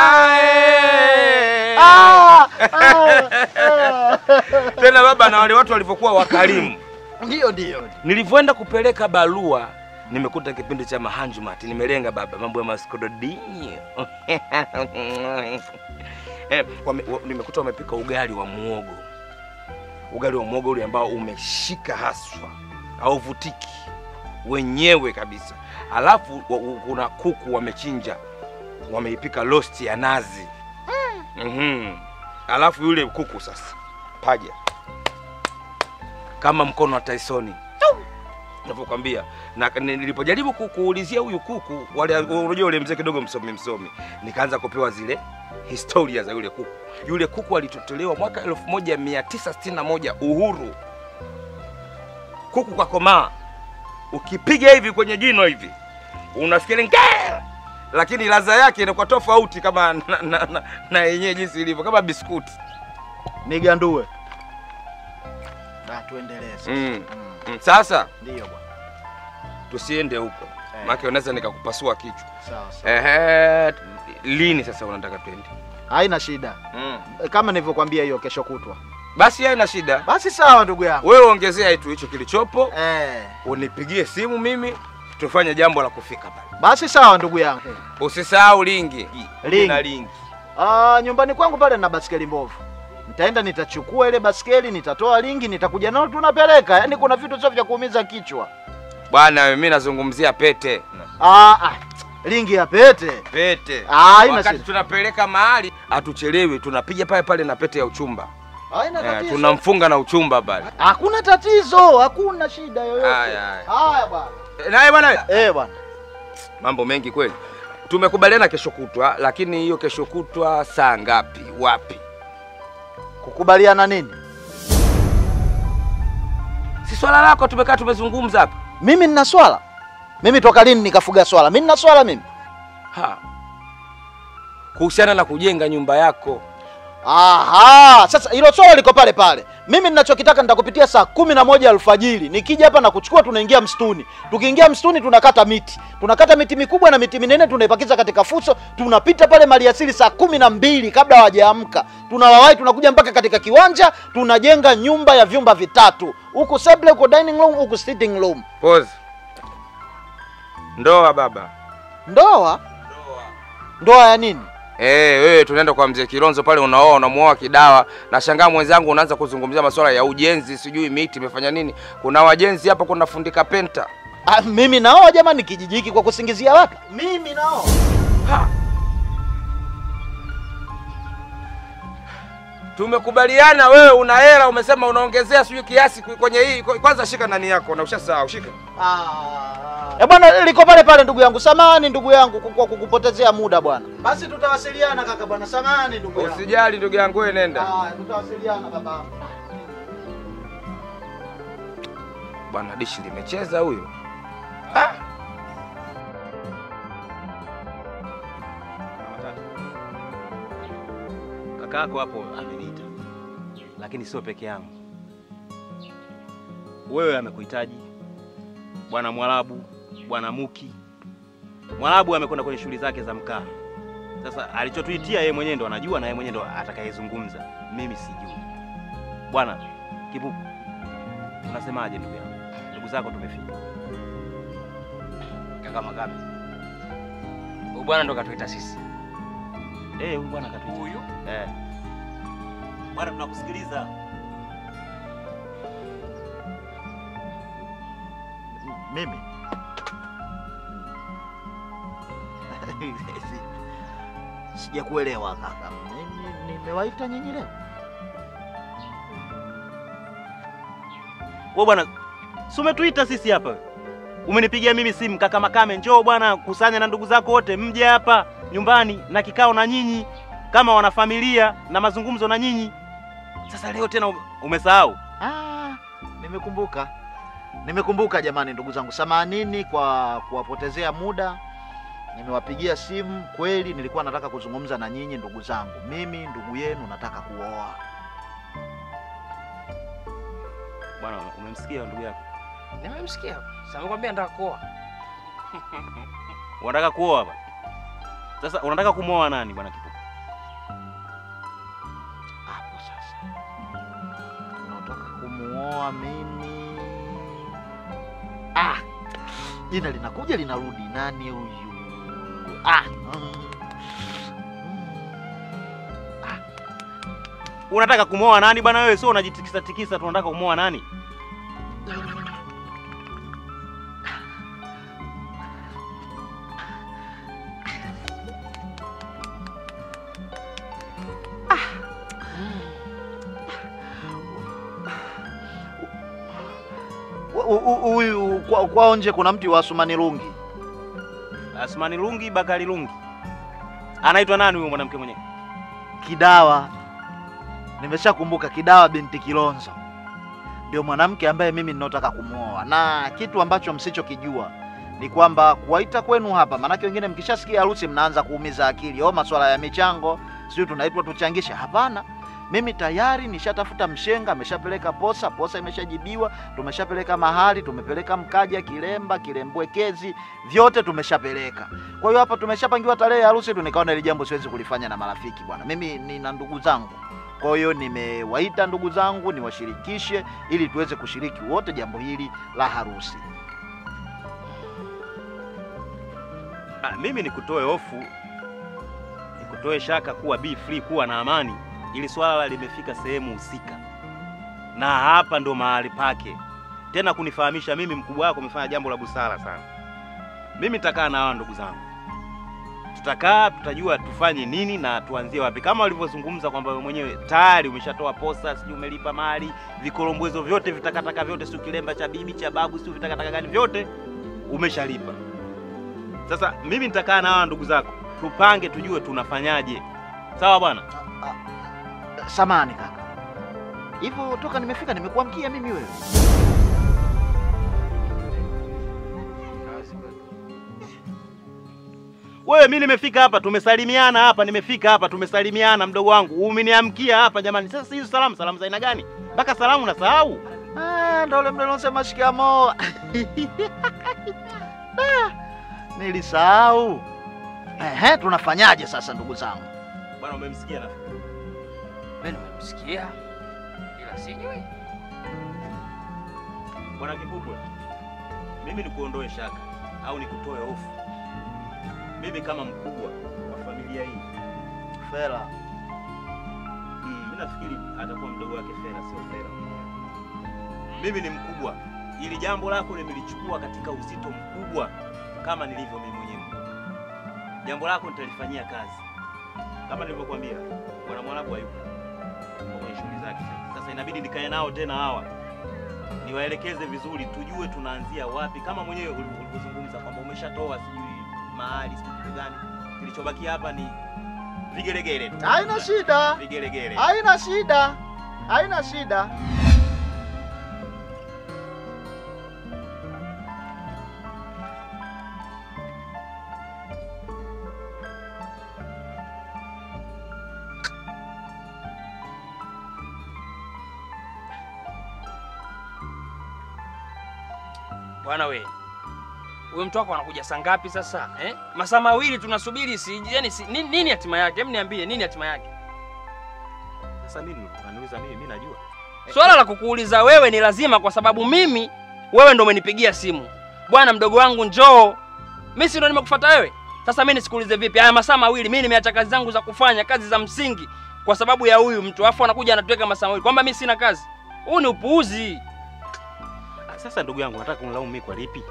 Tena baba, na wale watu walivyokuwa wakarimu. Ndio ndio. Nilivyoenda kupeleka barua nimekuta kipindi cha mahanjumati, nimelenga baba mambo ya maskododinyo. Nimekuta wamepika ugali wa muogo. Ugali wa muogo ule ambao umeshika haswa, hauvutiki wenyewe kabisa. Alafu kuna kuku wamechinja, wameipika roast ya nazi. Alafu yule kuku sasa paja kama mkono wa Tyson. Ninapokuambia, na nilipojaribu kukuulizia huyu kuku, wale unajua yule mzee kidogo msomi, nikaanza kupewa zile historia za yule kuku. Yule kuku alitotolewa mwaka 1961 uhuru. Kuku kwa komaa, ukipiga hivi kwenye jino hivi unasikia nge, lakini ladha yake inakuwa tofauti kama na yenyewe jinsi ilivyo, kama biskuti. Nigandue. Na tuendelee sasa. Sasa ndio bwana. Tusiende huko. Maana unaweza nikakupasua kichwa. Sawa sawa. Lini sasa unataka twende? Haina shida. Kama nilivyokuambia hiyo kesho kutwa. Basi haina shida. Basi sawa ndugu yangu. Wewe ongezea tu hicho kilichopo. Unipigie simu mimi tufanye jambo la kufika pale. Basi sawa ndugu yangu. Usisahau lingi. Na lingi. Nyumbani kwangu pale na basikeli mbovu. Nitaenda nitachukua ile basikeli, nitatoa lingi, nitakuja nalo tunapeleka. Yaani kuna vitu sio vya kuumiza kichwa. Bwana mimi nazungumzia pete. Lingi ya pete. Pete. Haina shida. Tunapeleka mahali hatuchelewi, tunapiga pale pale na pete ya uchumba. Haina tatizo. Tunamfunga na uchumba pale. Hakuna tatizo, hakuna shida yoyote. Haya bwana. Naye bwana. Bwana. Mambo mengi kweli. Tumekubaliana kesho kutwa, lakini hiyo kesho kutwa saa ngapi? Wapi? Kukubaliana nini? Si swala lako, tumekaa tumezungumza hapa. Mimi nina swala? Mimi toka lini nikafuga swala? Mimi nina swala mimi? Ha. Kuhusiana na kujenga nyumba yako. Aha, sasa hilo swala liko pale pale. Mimi ninachokitaka nitakupitia saa 11 alfajiri. Nikija hapa na kuchukua tunaingia msituni. Tukiingia msituni tunakata miti. Tunakata miti mikubwa na miti minene tunaipakiza katika fuso, tunapita pale maliasili saa 12 kabla hawajaamka. Tunawawahi, tunakuja mpaka katika kiwanja, tunajenga nyumba ya vyumba vitatu. Huku sebule, huku dining room, huku sitting room. Pause. Ndoa baba. Ndoa? Ndoa ya nini? Wewe tunaenda kwa mzee Kilonzo pale, unaoa unamuoa kidawa. Na shangaa mwenzangu unaanza kuzungumzia masuala ya ujenzi, sijui miti imefanya nini. Kuna wajenzi hapa, kuna fundika penta. Mimi naoa jamani, kijiji hiki kwa kusingizia watu. Mimi naoa. Tumekubaliana wewe una hela, umesema unaongezea sijui kiasi kwenye hii. Kwanza shika nani yako na ushasahau, shika. Bwana liko pale pale ndugu yangu. Samahani ndugu yangu kwa kukupotezea muda bwana. Basi tutawasiliana kaka bwana. Samahani ndugu yangu. Usijali ndugu yangu, wewe nenda. Tutawasiliana baba. Bwana dishi limecheza huyo. Kaka yako hapo ameniita. Lakini sio peke yangu. Wewe amekuhitaji. Bwana Mwarabu, Bwana Muki. Mwarabu amekwenda kwenye shughuli zake za mkaa. Sasa alichotuitia yeye mwenyewe ndo anajua na yeye mwenyewe ndo atakayezungumza. Mimi sijui. Bwana Kipupu, unasemaje ndugu yangu? Ndugu zako tumefika. Kaka Makame, huyu bwana ndo katuita sisi. Eh, huyu bwana katuita. Huyu? Eh. Bwana tunakusikiliza. Mimi sijakuelewa kaka. Mimi nimewaita nyinyi leo? Wewe bwana, si umetuita sisi hapa? Umenipigia mimi simu, kaka Makame, njoo bwana, kusanya na ndugu zako wote mje hapa nyumbani na kikao na nyinyi kama wanafamilia na mazungumzo na nyinyi. Sasa leo tena umesahau? Ah, nimekumbuka. Nimekumbuka jamani ndugu zangu. Samanini kwa kuwapotezea muda. Nimewapigia simu kweli, nilikuwa nataka kuzungumza na nyinyi ndugu zangu. Mimi ndugu yenu nataka kuoa. Bwana, umemsikia ndugu yako? Nimemsikia. Sasa nimekwambia nataka kuoa. Unataka kuoa hapa? Sasa unataka kumwoa nani bwana Kipupu? Hapo sasa. Unataka kumuoa mimi? Ah! Jina linakuja linarudi. Nani huyu? Ah! Unataka kumwoa nani bwana wewe? Sio unajitikisa tikisa, tunataka kumwoa nani? Huyu kwa nje kuna mti wa Asumani Lungi. Asumani Lungi, Bakari Lungi. Anaitwa nani huyo mwanamke mwenyewe? Kidawa. Nimeshakumbuka, Kidawa binti Kilonzo. Ndio mwanamke ambaye mimi ninataka kumuoa. Na kitu ambacho msichokijua ni kwamba kuwaita kwenu hapa, maanake wengine mkishasikia harusi mnaanza kuumiza akili. Oh, masuala ya michango, sio tunaitwa tuchangishe. Hapana. Mimi tayari nishatafuta mshenga, ameshapeleka posa, posa imeshajibiwa, tumeshapeleka mahali, tumepeleka mkaja, kilemba, kilembwekezi, vyote tumeshapeleka. Kwa hiyo hapa tumeshapangiwa tarehe ya harusi tu, nikaona ile jambo siwezi kulifanya na marafiki bwana. Mimi nina ndugu zangu. Kwa hiyo nimewaita ndugu zangu niwashirikishe ili tuweze kushiriki wote jambo hili la harusi. Mimi nikutoe hofu, nikutoe shaka, kuwa be free, kuwa na amani. Ili swala limefika sehemu husika. Na hapa ndo mahali pake. Tena kunifahamisha mimi mkubwa wako umefanya jambo la busara sana. Mimi nitakaa na hawa ndugu zangu. Tutakaa, tutajua tufanye nini na tuanzie wapi. Kama walivyozungumza kwamba wewe mwenyewe tayari umeshatoa posa, sijui umelipa mali, vikorombwezo vyote, vitakataka vyote, sio kilemba cha bibi, cha babu, sio vitakataka gani vyote umeshalipa. Sasa mimi nitakaa na hawa ndugu zako, tupange tujue tunafanyaje. Sawa bwana? Samahani kaka. Hivyo toka nimefika nimekuamkia mimi wewe. Wewe mimi nimefika hapa tumesalimiana hapa, nimefika hapa tumesalimiana mdogo wangu. Umeniamkia hapa jamani. Sasa hizo salamu, salamu za aina gani? Mpaka salamu unasahau? Ah, ndio ule mdomo unasema shikamoo. Nilisahau. Ehe, tunafanyaje sasa ndugu zangu? Bwana umemsikia nafikiri. Mimi nimemsikia ila sijui. Bwana Kipupu, mimi nikuondoe shaka au nikutoe hofu. Mimi kama mkubwa wa familia hii Fela. Mimi nafikiri atakuwa mdogo wake Fela, sio Fela. Mimi ni mkubwa. Ili jambo lako nimelichukua katika uzito mkubwa kama nilivyo mimi mwenyewe. Jambo lako nitalifanyia kazi. Kama nilivyokuambia, Bwana Mwarabu hayupo kwenye shughuli zake. Sasa inabidi nikae nao tena hawa. Niwaelekeze vizuri tujue tunaanzia wapi. Kama mwenyewe ulivyozungumza kwamba umeshatoa sijui mahali sijui kitu gani. Kilichobaki hapa ni vigelegele. Haina shida. Vigelegele. Haina shida. Haina shida. Bwana we. Huyo mtu wako anakuja saa ngapi sasa? Eh? Masaa mawili tunasubiri si yani si, nini hatima yake? Hebu niambie nini hatima yake? Sasa mimi unaniuliza mimi najua. Swala la kukuuliza wewe ni lazima kwa sababu mimi wewe ndio umenipigia simu. Bwana mdogo wangu njoo. Mimi si ndio nimekufuata wewe? Sasa mimi nisikuulize vipi? Haya masaa mawili mimi nimeacha kazi zangu za kufanya, kazi za msingi kwa sababu ya huyu mtu. Alafu anakuja anatuweka masaa mawili kwamba mimi sina kazi. Huu ni upuuzi. Sasa ndugu yangu nataka kunilaumu mimi kwa lipi?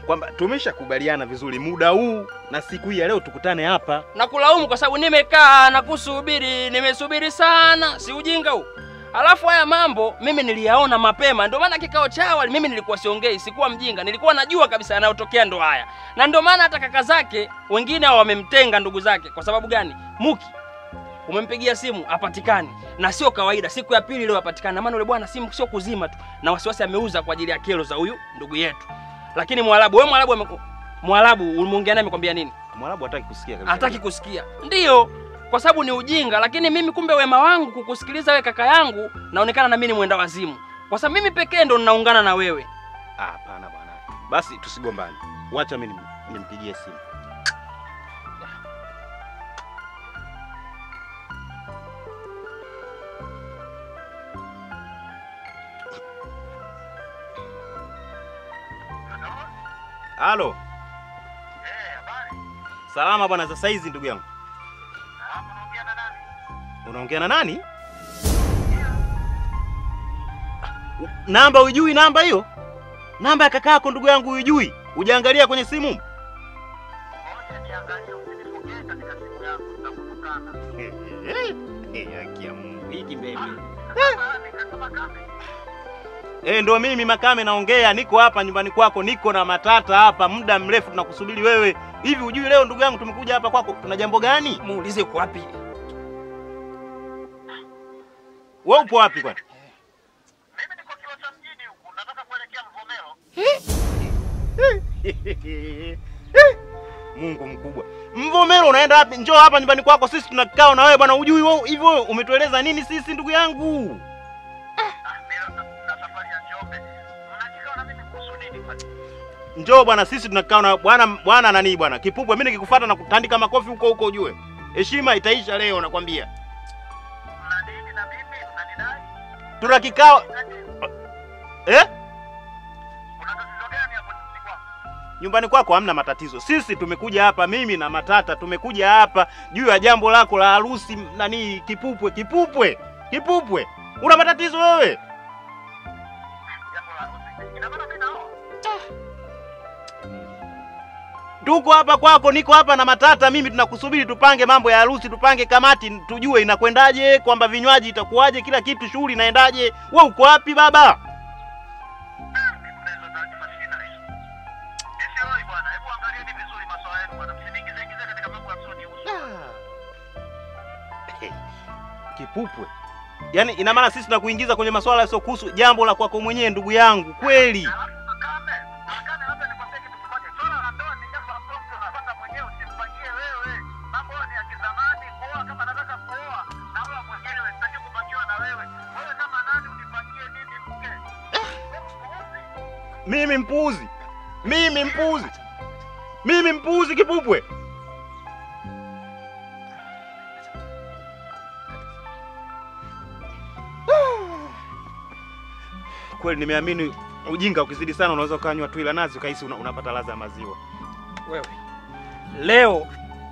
Kwamba tumeshakubaliana vizuri muda huu na siku hii ya leo tukutane hapa. Nakulaumu kwa sababu nimekaa na kusubiri, nimesubiri sana, si ujinga huu. Alafu haya mambo mimi niliyaona mapema, ndio maana kikao cha awali mimi nilikuwa siongei, sikuwa mjinga, nilikuwa najua kabisa yanayotokea ndo haya. Na ndio maana hata kaka zake wengine hao wamemtenga ndugu zake. Kwa sababu gani? Muki umempigia simu hapatikani, na sio kawaida siku ya pili leo hapatikani. Na maana yule bwana simu sio kuzima tu, na wasiwasi ameuza kwa ajili ya kero za huyu ndugu yetu. Lakini Mwarabu, wewe Mwarabu ulimuongea naye amekwambia nini? Mwarabu hataki kusikia kabisa. Hataki kusikia. Ndio, kwa sababu ni ujinga, lakini mimi kumbe wema wangu kukusikiliza wewe kaka yangu naonekana na mimi ni mwenda wazimu. Kwa sababu mimi pekee ndo ninaungana na wewe. Ah, hapana bwana. Basi tusigombane. Wacha mimi nimpigie simu. Halo. Habari. Salama bwana, sasa hizi ndugu yangu. Unaongea na nani? Unaongea na nani? Namba hujui namba hiyo? Namba ya kakako ndugu yangu hujui? Hujaangalia kwenye simu? Ngoja niangalie, usinifokee katika simu yangu nitakutukana. Haki ya Mungu, hiki mbele. Ndo mimi Makame naongea, niko hapa nyumbani kwako, niko na matata hapa muda mrefu tunakusubiri wewe. Hivi hujui leo ndugu yangu tumekuja hapa kwako, tuna jambo gani? Muulize uko wapi? Wewe upo wapi kwani? Mimi niko Kiwasa mjini huku, nataka kuelekea Mvomero. Mungu mkubwa. Mvomero unaenda wapi? Njoo hapa nyumbani kwako, sisi tunakaa na wewe bwana, hujui wewe hivyo umetueleza nini sisi ndugu yangu? Njoo bwana, sisi tunakaa na bwana bwana nani bwana? Kipupwe, mimi nikikufuata na kutandika makofi huko huko ujue. Heshima itaisha leo nakwambia. Mna nini na mimi? Mnanidai? Tuna kikao. Eh? Kuna tatizo gani hapo nyumbani kwako? Nyumbani kwako hamna matatizo. Sisi tumekuja hapa mimi na Matata tumekuja hapa juu ya jambo lako la harusi nani Kipupwe, Kipupwe. Kipupwe. Una matatizo wewe? Jambo la harusi. Ina maana mimi naoa. Tuko hapa kwako, niko hapa na Matata mimi, tunakusubiri tupange mambo ya harusi, tupange kamati, tujue inakwendaje, kwamba vinywaji itakuwaje, kila kitu, shughuli inaendaje. Wewe uko wapi baba? Kipupwe. Yaani ina maana sisi tunakuingiza kwenye masuala yasiyokuhusu jambo la kwako mwenyewe ndugu yangu, kweli? Mimi mpuuzi. Mimi mpuuzi. Mimi mpuuzi Kipupwe. Kweli nimeamini ujinga ukizidi sana unaweza ukanywa tu ila nazi ukahisi unapata ladha ya maziwa. Wewe. Leo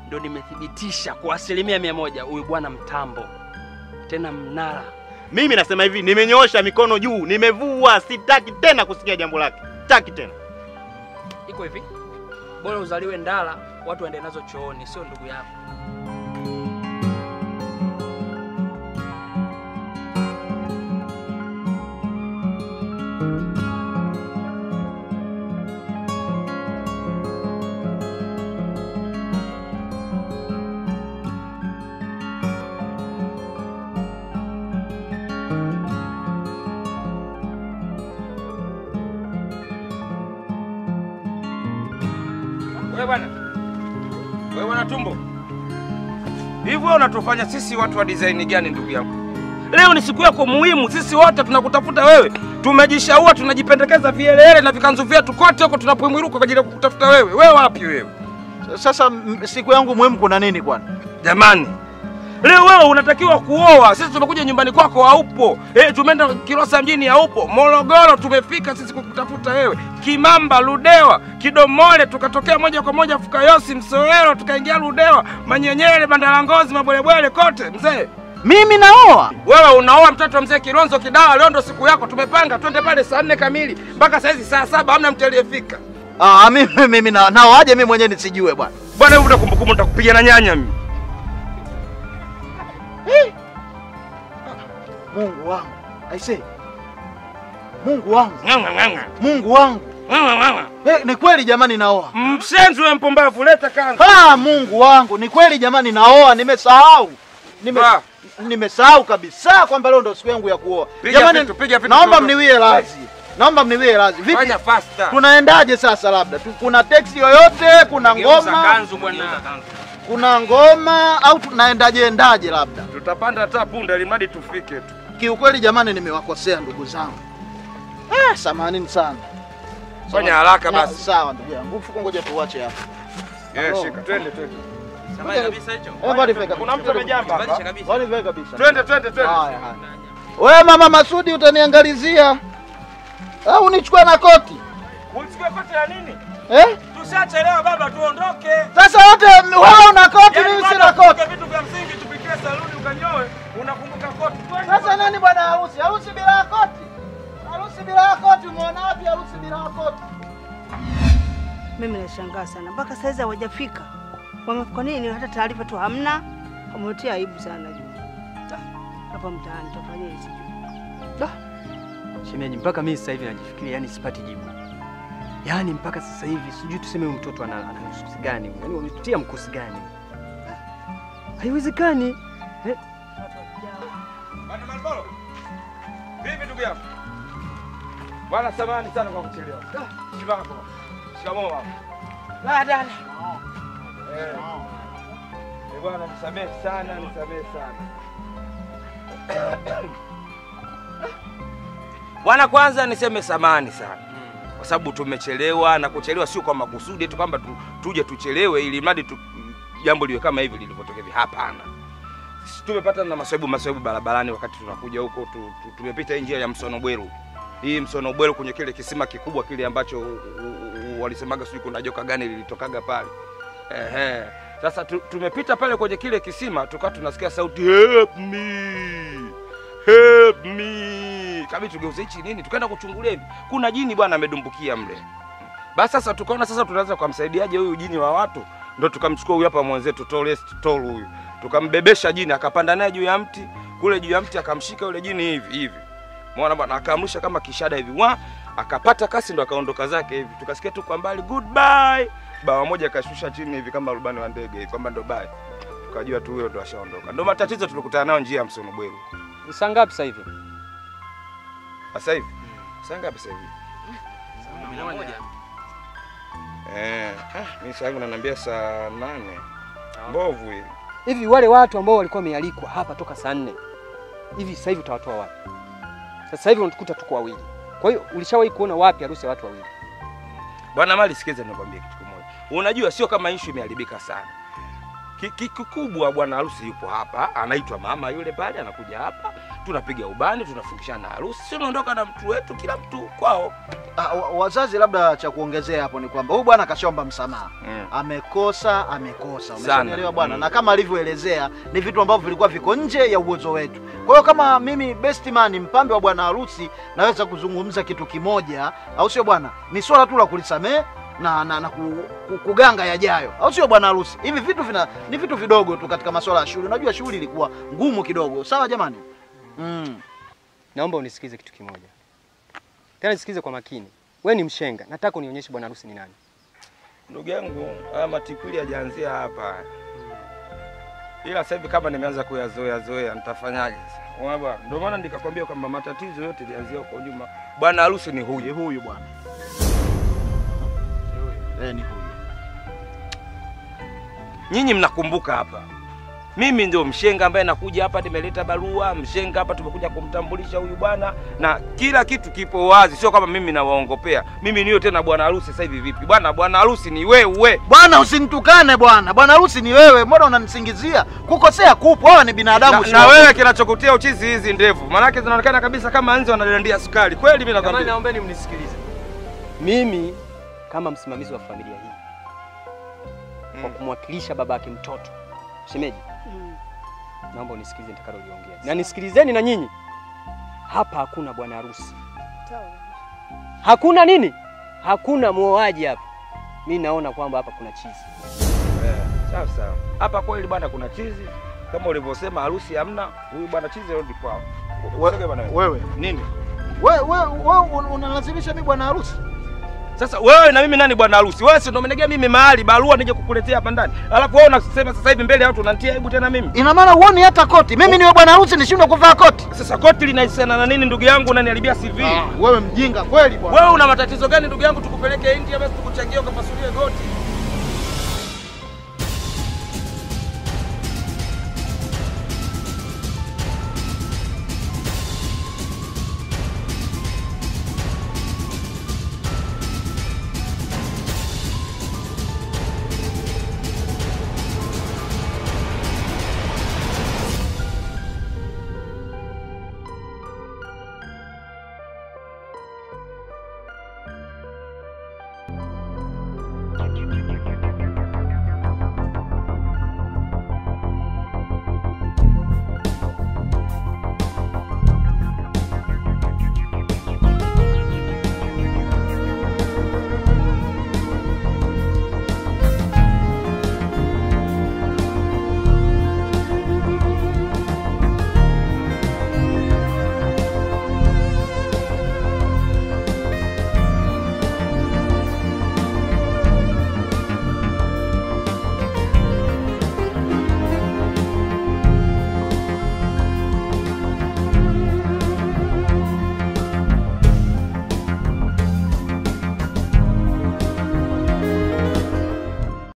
ndo nimethibitisha kwa 100% huyu bwana mtambo. Tena mnara. Mimi nasema hivi, nimenyoosha mikono juu, nimevua, sitaki tena kusikia jambo lake. Sitaki tena. Iko hivi. Bora uzaliwe ndala, watu waende nazo chooni, sio ndugu yako. Wewe bwana tumbo. Hivi wewe unatufanya sisi watu wa design gani ndugu yangu? Leo ni siku yako muhimu, sisi wote tunakutafuta wewe. Tumejishaua, tunajipendekeza vielele na vikanzu vyetu kote huko tunapomwiruka kwa ajili ya kukutafuta wewe. Wewe wapi wewe? Sasa siku yangu muhimu kuna nini kwani? Jamani, leo wewe unatakiwa kuoa. Sisi tumekuja nyumbani kwako haupo. Tumeenda Kilosa mjini haupo. Morogoro tumefika sisi kukutafuta wewe. Kimamba, Ludewa, Kidomole tukatokea moja kwa moja Fukayosi, Msowero tukaingia Ludewa, Manyenyele, Bandalangozi, Mabwelebwele kote mzee. Mimi naoa? Wewe unaoa mtoto mzee Kilonzo Kidawa, leo ndo siku yako. Tumepanga twende pale saa 4 kamili mpaka saa hizi saa 7 hamna mtu aliyefika. Mimi naoaje mimi mwenyewe nisijue bwana. Bwana wewe utakumbukumbu nitakupiga na nyanya mimi. Mungu wangu. I say. Mungu wangu. Mungu wangu. Ni kweli jamani naoa. Mshenzi wewe mpumbavu, leta kanzu. Mungu wangu, ni kweli jamani naoa, nimesahau. Nimesahau kabisa kwamba leo ndo siku yangu ya kuoa. Jamani, naomba mniwie radhi. Naomba mniwie radhi. Vipi? Fanya faster. Tunaendaje sasa labda? Kuna taxi yoyote, kuna ngoma? Kanzu bwana. Kuna ngoma au tunaendaje endaje labda? Tutapanda hata punda ili tufike tu. Kiukweli jamani nimewakosea ndugu zangu. Samahani sana. Fanya haraka basi. Sawa ndugu yangu. Mfuko ngoja tuache hapa. Shika. Twende twende. Samahani kabisa hicho. Kuna mtu amejamba hapa. Bali kabisa. Twende twende twende. Haya haya. Wewe mama Masudi utaniangalizia. Au unichukue na koti? Unichukue koti ya nini? Tushachelewa baba, tuondoke. Sasa wote wewe una koti, mimi sina koti. Vitu vya msingi tupikie saluni ukanyoe, unakumbuka koti. Sasa nani bwana harusi? Harusi bila koti. Harusi bila koti, umeona wapi harusi bila koti? Mimi nashangaa sana. Mpaka saizi hawajafika. Kwa nini hata taarifa tu hamna? Wametia aibu sana juu. Hapa mtaani tutafanyaje sijui. Shemeji, mpaka mimi sasa hivi najifikiria, yani sipati jibu. Yaani mpaka sasa hivi sijui tuseme huyu mtoto ana mkusi gani? Yaani wametutia mkusi gani? Haiwezekani. Bwana Malboro. Vipi ndugu yangu? Bwana samahani sana kwa kuchelewa. Shikamoo. Shikamoo baba. La dada. Bwana nisamehe sana, nisamehe sana. Bwana kwanza niseme samahani sana. Kwa sababu tumechelewa, na kuchelewa sio kwa makusudi tu kwamba tuje tuchelewe ili mradi jambo liwe kama hivi lilivyotokea hivi. Hapana. Tumepata na masaibu barabarani wakati tunakuja huko, tumepita njia ya Msonobweru. Hii Msonobweru kwenye kile kisima kikubwa kile ambacho walisemaga sijui kuna joka gani lilitokaga pale. Sasa tumepita pale kwenye kile kisima tukawa tunasikia sauti help me. Help me. Kabidi tugeuze hichi nini? Tukaenda kuchungulia hivi. Kuna jini bwana amedumbukia mle. Basi sasa tukaona sasa tunaweza kumsaidiaje huyu jini wa watu? Ndio tukamchukua huyu hapa mwenzetu Tolest Tol huyu. Tukambebesha jini akapanda naye juu ya mti. Kule juu ya mti akamshika yule jini hivi hivi. Muona bwana akamrusha kama kishada hivi. Wa akapata kasi ndo akaondoka zake hivi. Tukasikia tu kwa mbali goodbye. Bawa moja akashusha chini hivi kama rubani wa ndege hivi kwamba ndo bye. Tukajua tu huyo ndo ashaondoka. Ndio matatizo tulikutana nao njia ya Msonobweru. Ni saa ngapi sasa hivi? Sasa hivi? Saa ngapi sasa hivi? Saa 11. Mimi saa yangu ananiambia saa 8. Mbovu hii. Hivi wale watu ambao walikuwa wamealikwa hapa toka saa 4. Hivi sasa hivi utawatoa wapi? Sasa hivi unatukuta tuko wawili. Kwa hiyo ulishawahi kuona wapi harusi ya watu wawili? Bwana Mali, sikiza nikwambie kitu kimoja. Unajua sio kama issue imeharibika sana. Kikubwa bwana harusi yupo hapa, anaitwa mama yule pale, anakuja hapa, tunapiga ubani, tunafungishana harusi, sio tunaondoka na mtu wetu, kila mtu kwao. Wazazi labda cha kuongezea hapo ni kwamba huyu bwana kashaomba msamaha. Amekosa, amekosa. Umeshaelewa bwana? Na kama alivyoelezea ni vitu ambavyo vilikuwa viko nje ya uwezo wetu. Kwa hiyo kama mimi best man mpambe wa bwana harusi naweza kuzungumza kitu kimoja, au sio bwana? Ni swala tu la kulisamehe na kuganga yajayo. Au sio bwana harusi? Hivi vitu ni vitu vidogo tu katika masuala ya shughuli. Unajua shughuli ilikuwa ngumu kidogo. Sawa jamani? Naomba unisikize kitu kimoja. Tena nisikize kwa makini. Wewe ni mshenga. Nataka unionyeshe bwana harusi ni nani. Ndugu yangu, haya matipuli hajaanzia hapa. Ila sasa hivi kama nimeanza kuyazoea zoea nitafanyaje sasa? Unaona bwana? Ndio maana nikakwambia kwamba matatizo yote yalianzia huko nyuma. Bwana harusi ni huyu. Ni huyu bwana. Ni huyu. Nyinyi mnakumbuka hapa. Mimi ndio mshenga ambaye nakuja hapa, nimeleta barua mshenga hapa, tumekuja kumtambulisha huyu bwana na kila kitu kipo wazi, sio kama mimi nawaongopea. Mimi niyo tena bwana harusi sasa hivi vipi? Bwana, bwana harusi ni wewe. Bwana usinitukane bwana. Bwana harusi ni wewe. Mbona unanisingizia? Kukosea kupo, wewe ni binadamu. Na wewe kinachokutia uchizi hizi ndevu. Maana yake zinaonekana kabisa kama nzi wanadandia sukari. Kweli mimi nakwambia. Jamani, naombeni mnisikilize. Mimi kama msimamizi wa familia hii kwa kumwakilisha babake mtoto shemeji, naomba unisikilize nitakaloliongea. Na nisikilizeni na nyinyi. Hapa hakuna bwana harusi. Hakuna nini? Hakuna muoaji hapa. Mimi naona kwamba hapa kuna chizi. Sawa sawa. Hapa kweli bwana kuna chizi. Kama ulivyosema harusi hamna, huyu bwana chizi arudi kwao. Wewe nini? Wewe unalazimisha mimi bwana harusi? Sasa wewe na mimi nani bwana harusi? Wewe si ndio umenegea mimi mahali barua nije kukuletea hapa ndani. Alafu wewe unasema sasa hivi mbele ya watu unanitia aibu tena mimi. Ina maana huoni hata koti. Mimi niwe bwana harusi nishindwe kuvaa koti. Sasa koti linahusiana na nini ndugu yangu, unaniharibia CV? Wewe mjinga kweli bwana. Wewe una matatizo gani ndugu yangu, tukupeleke India basi tukuchangie ukapasulie goti?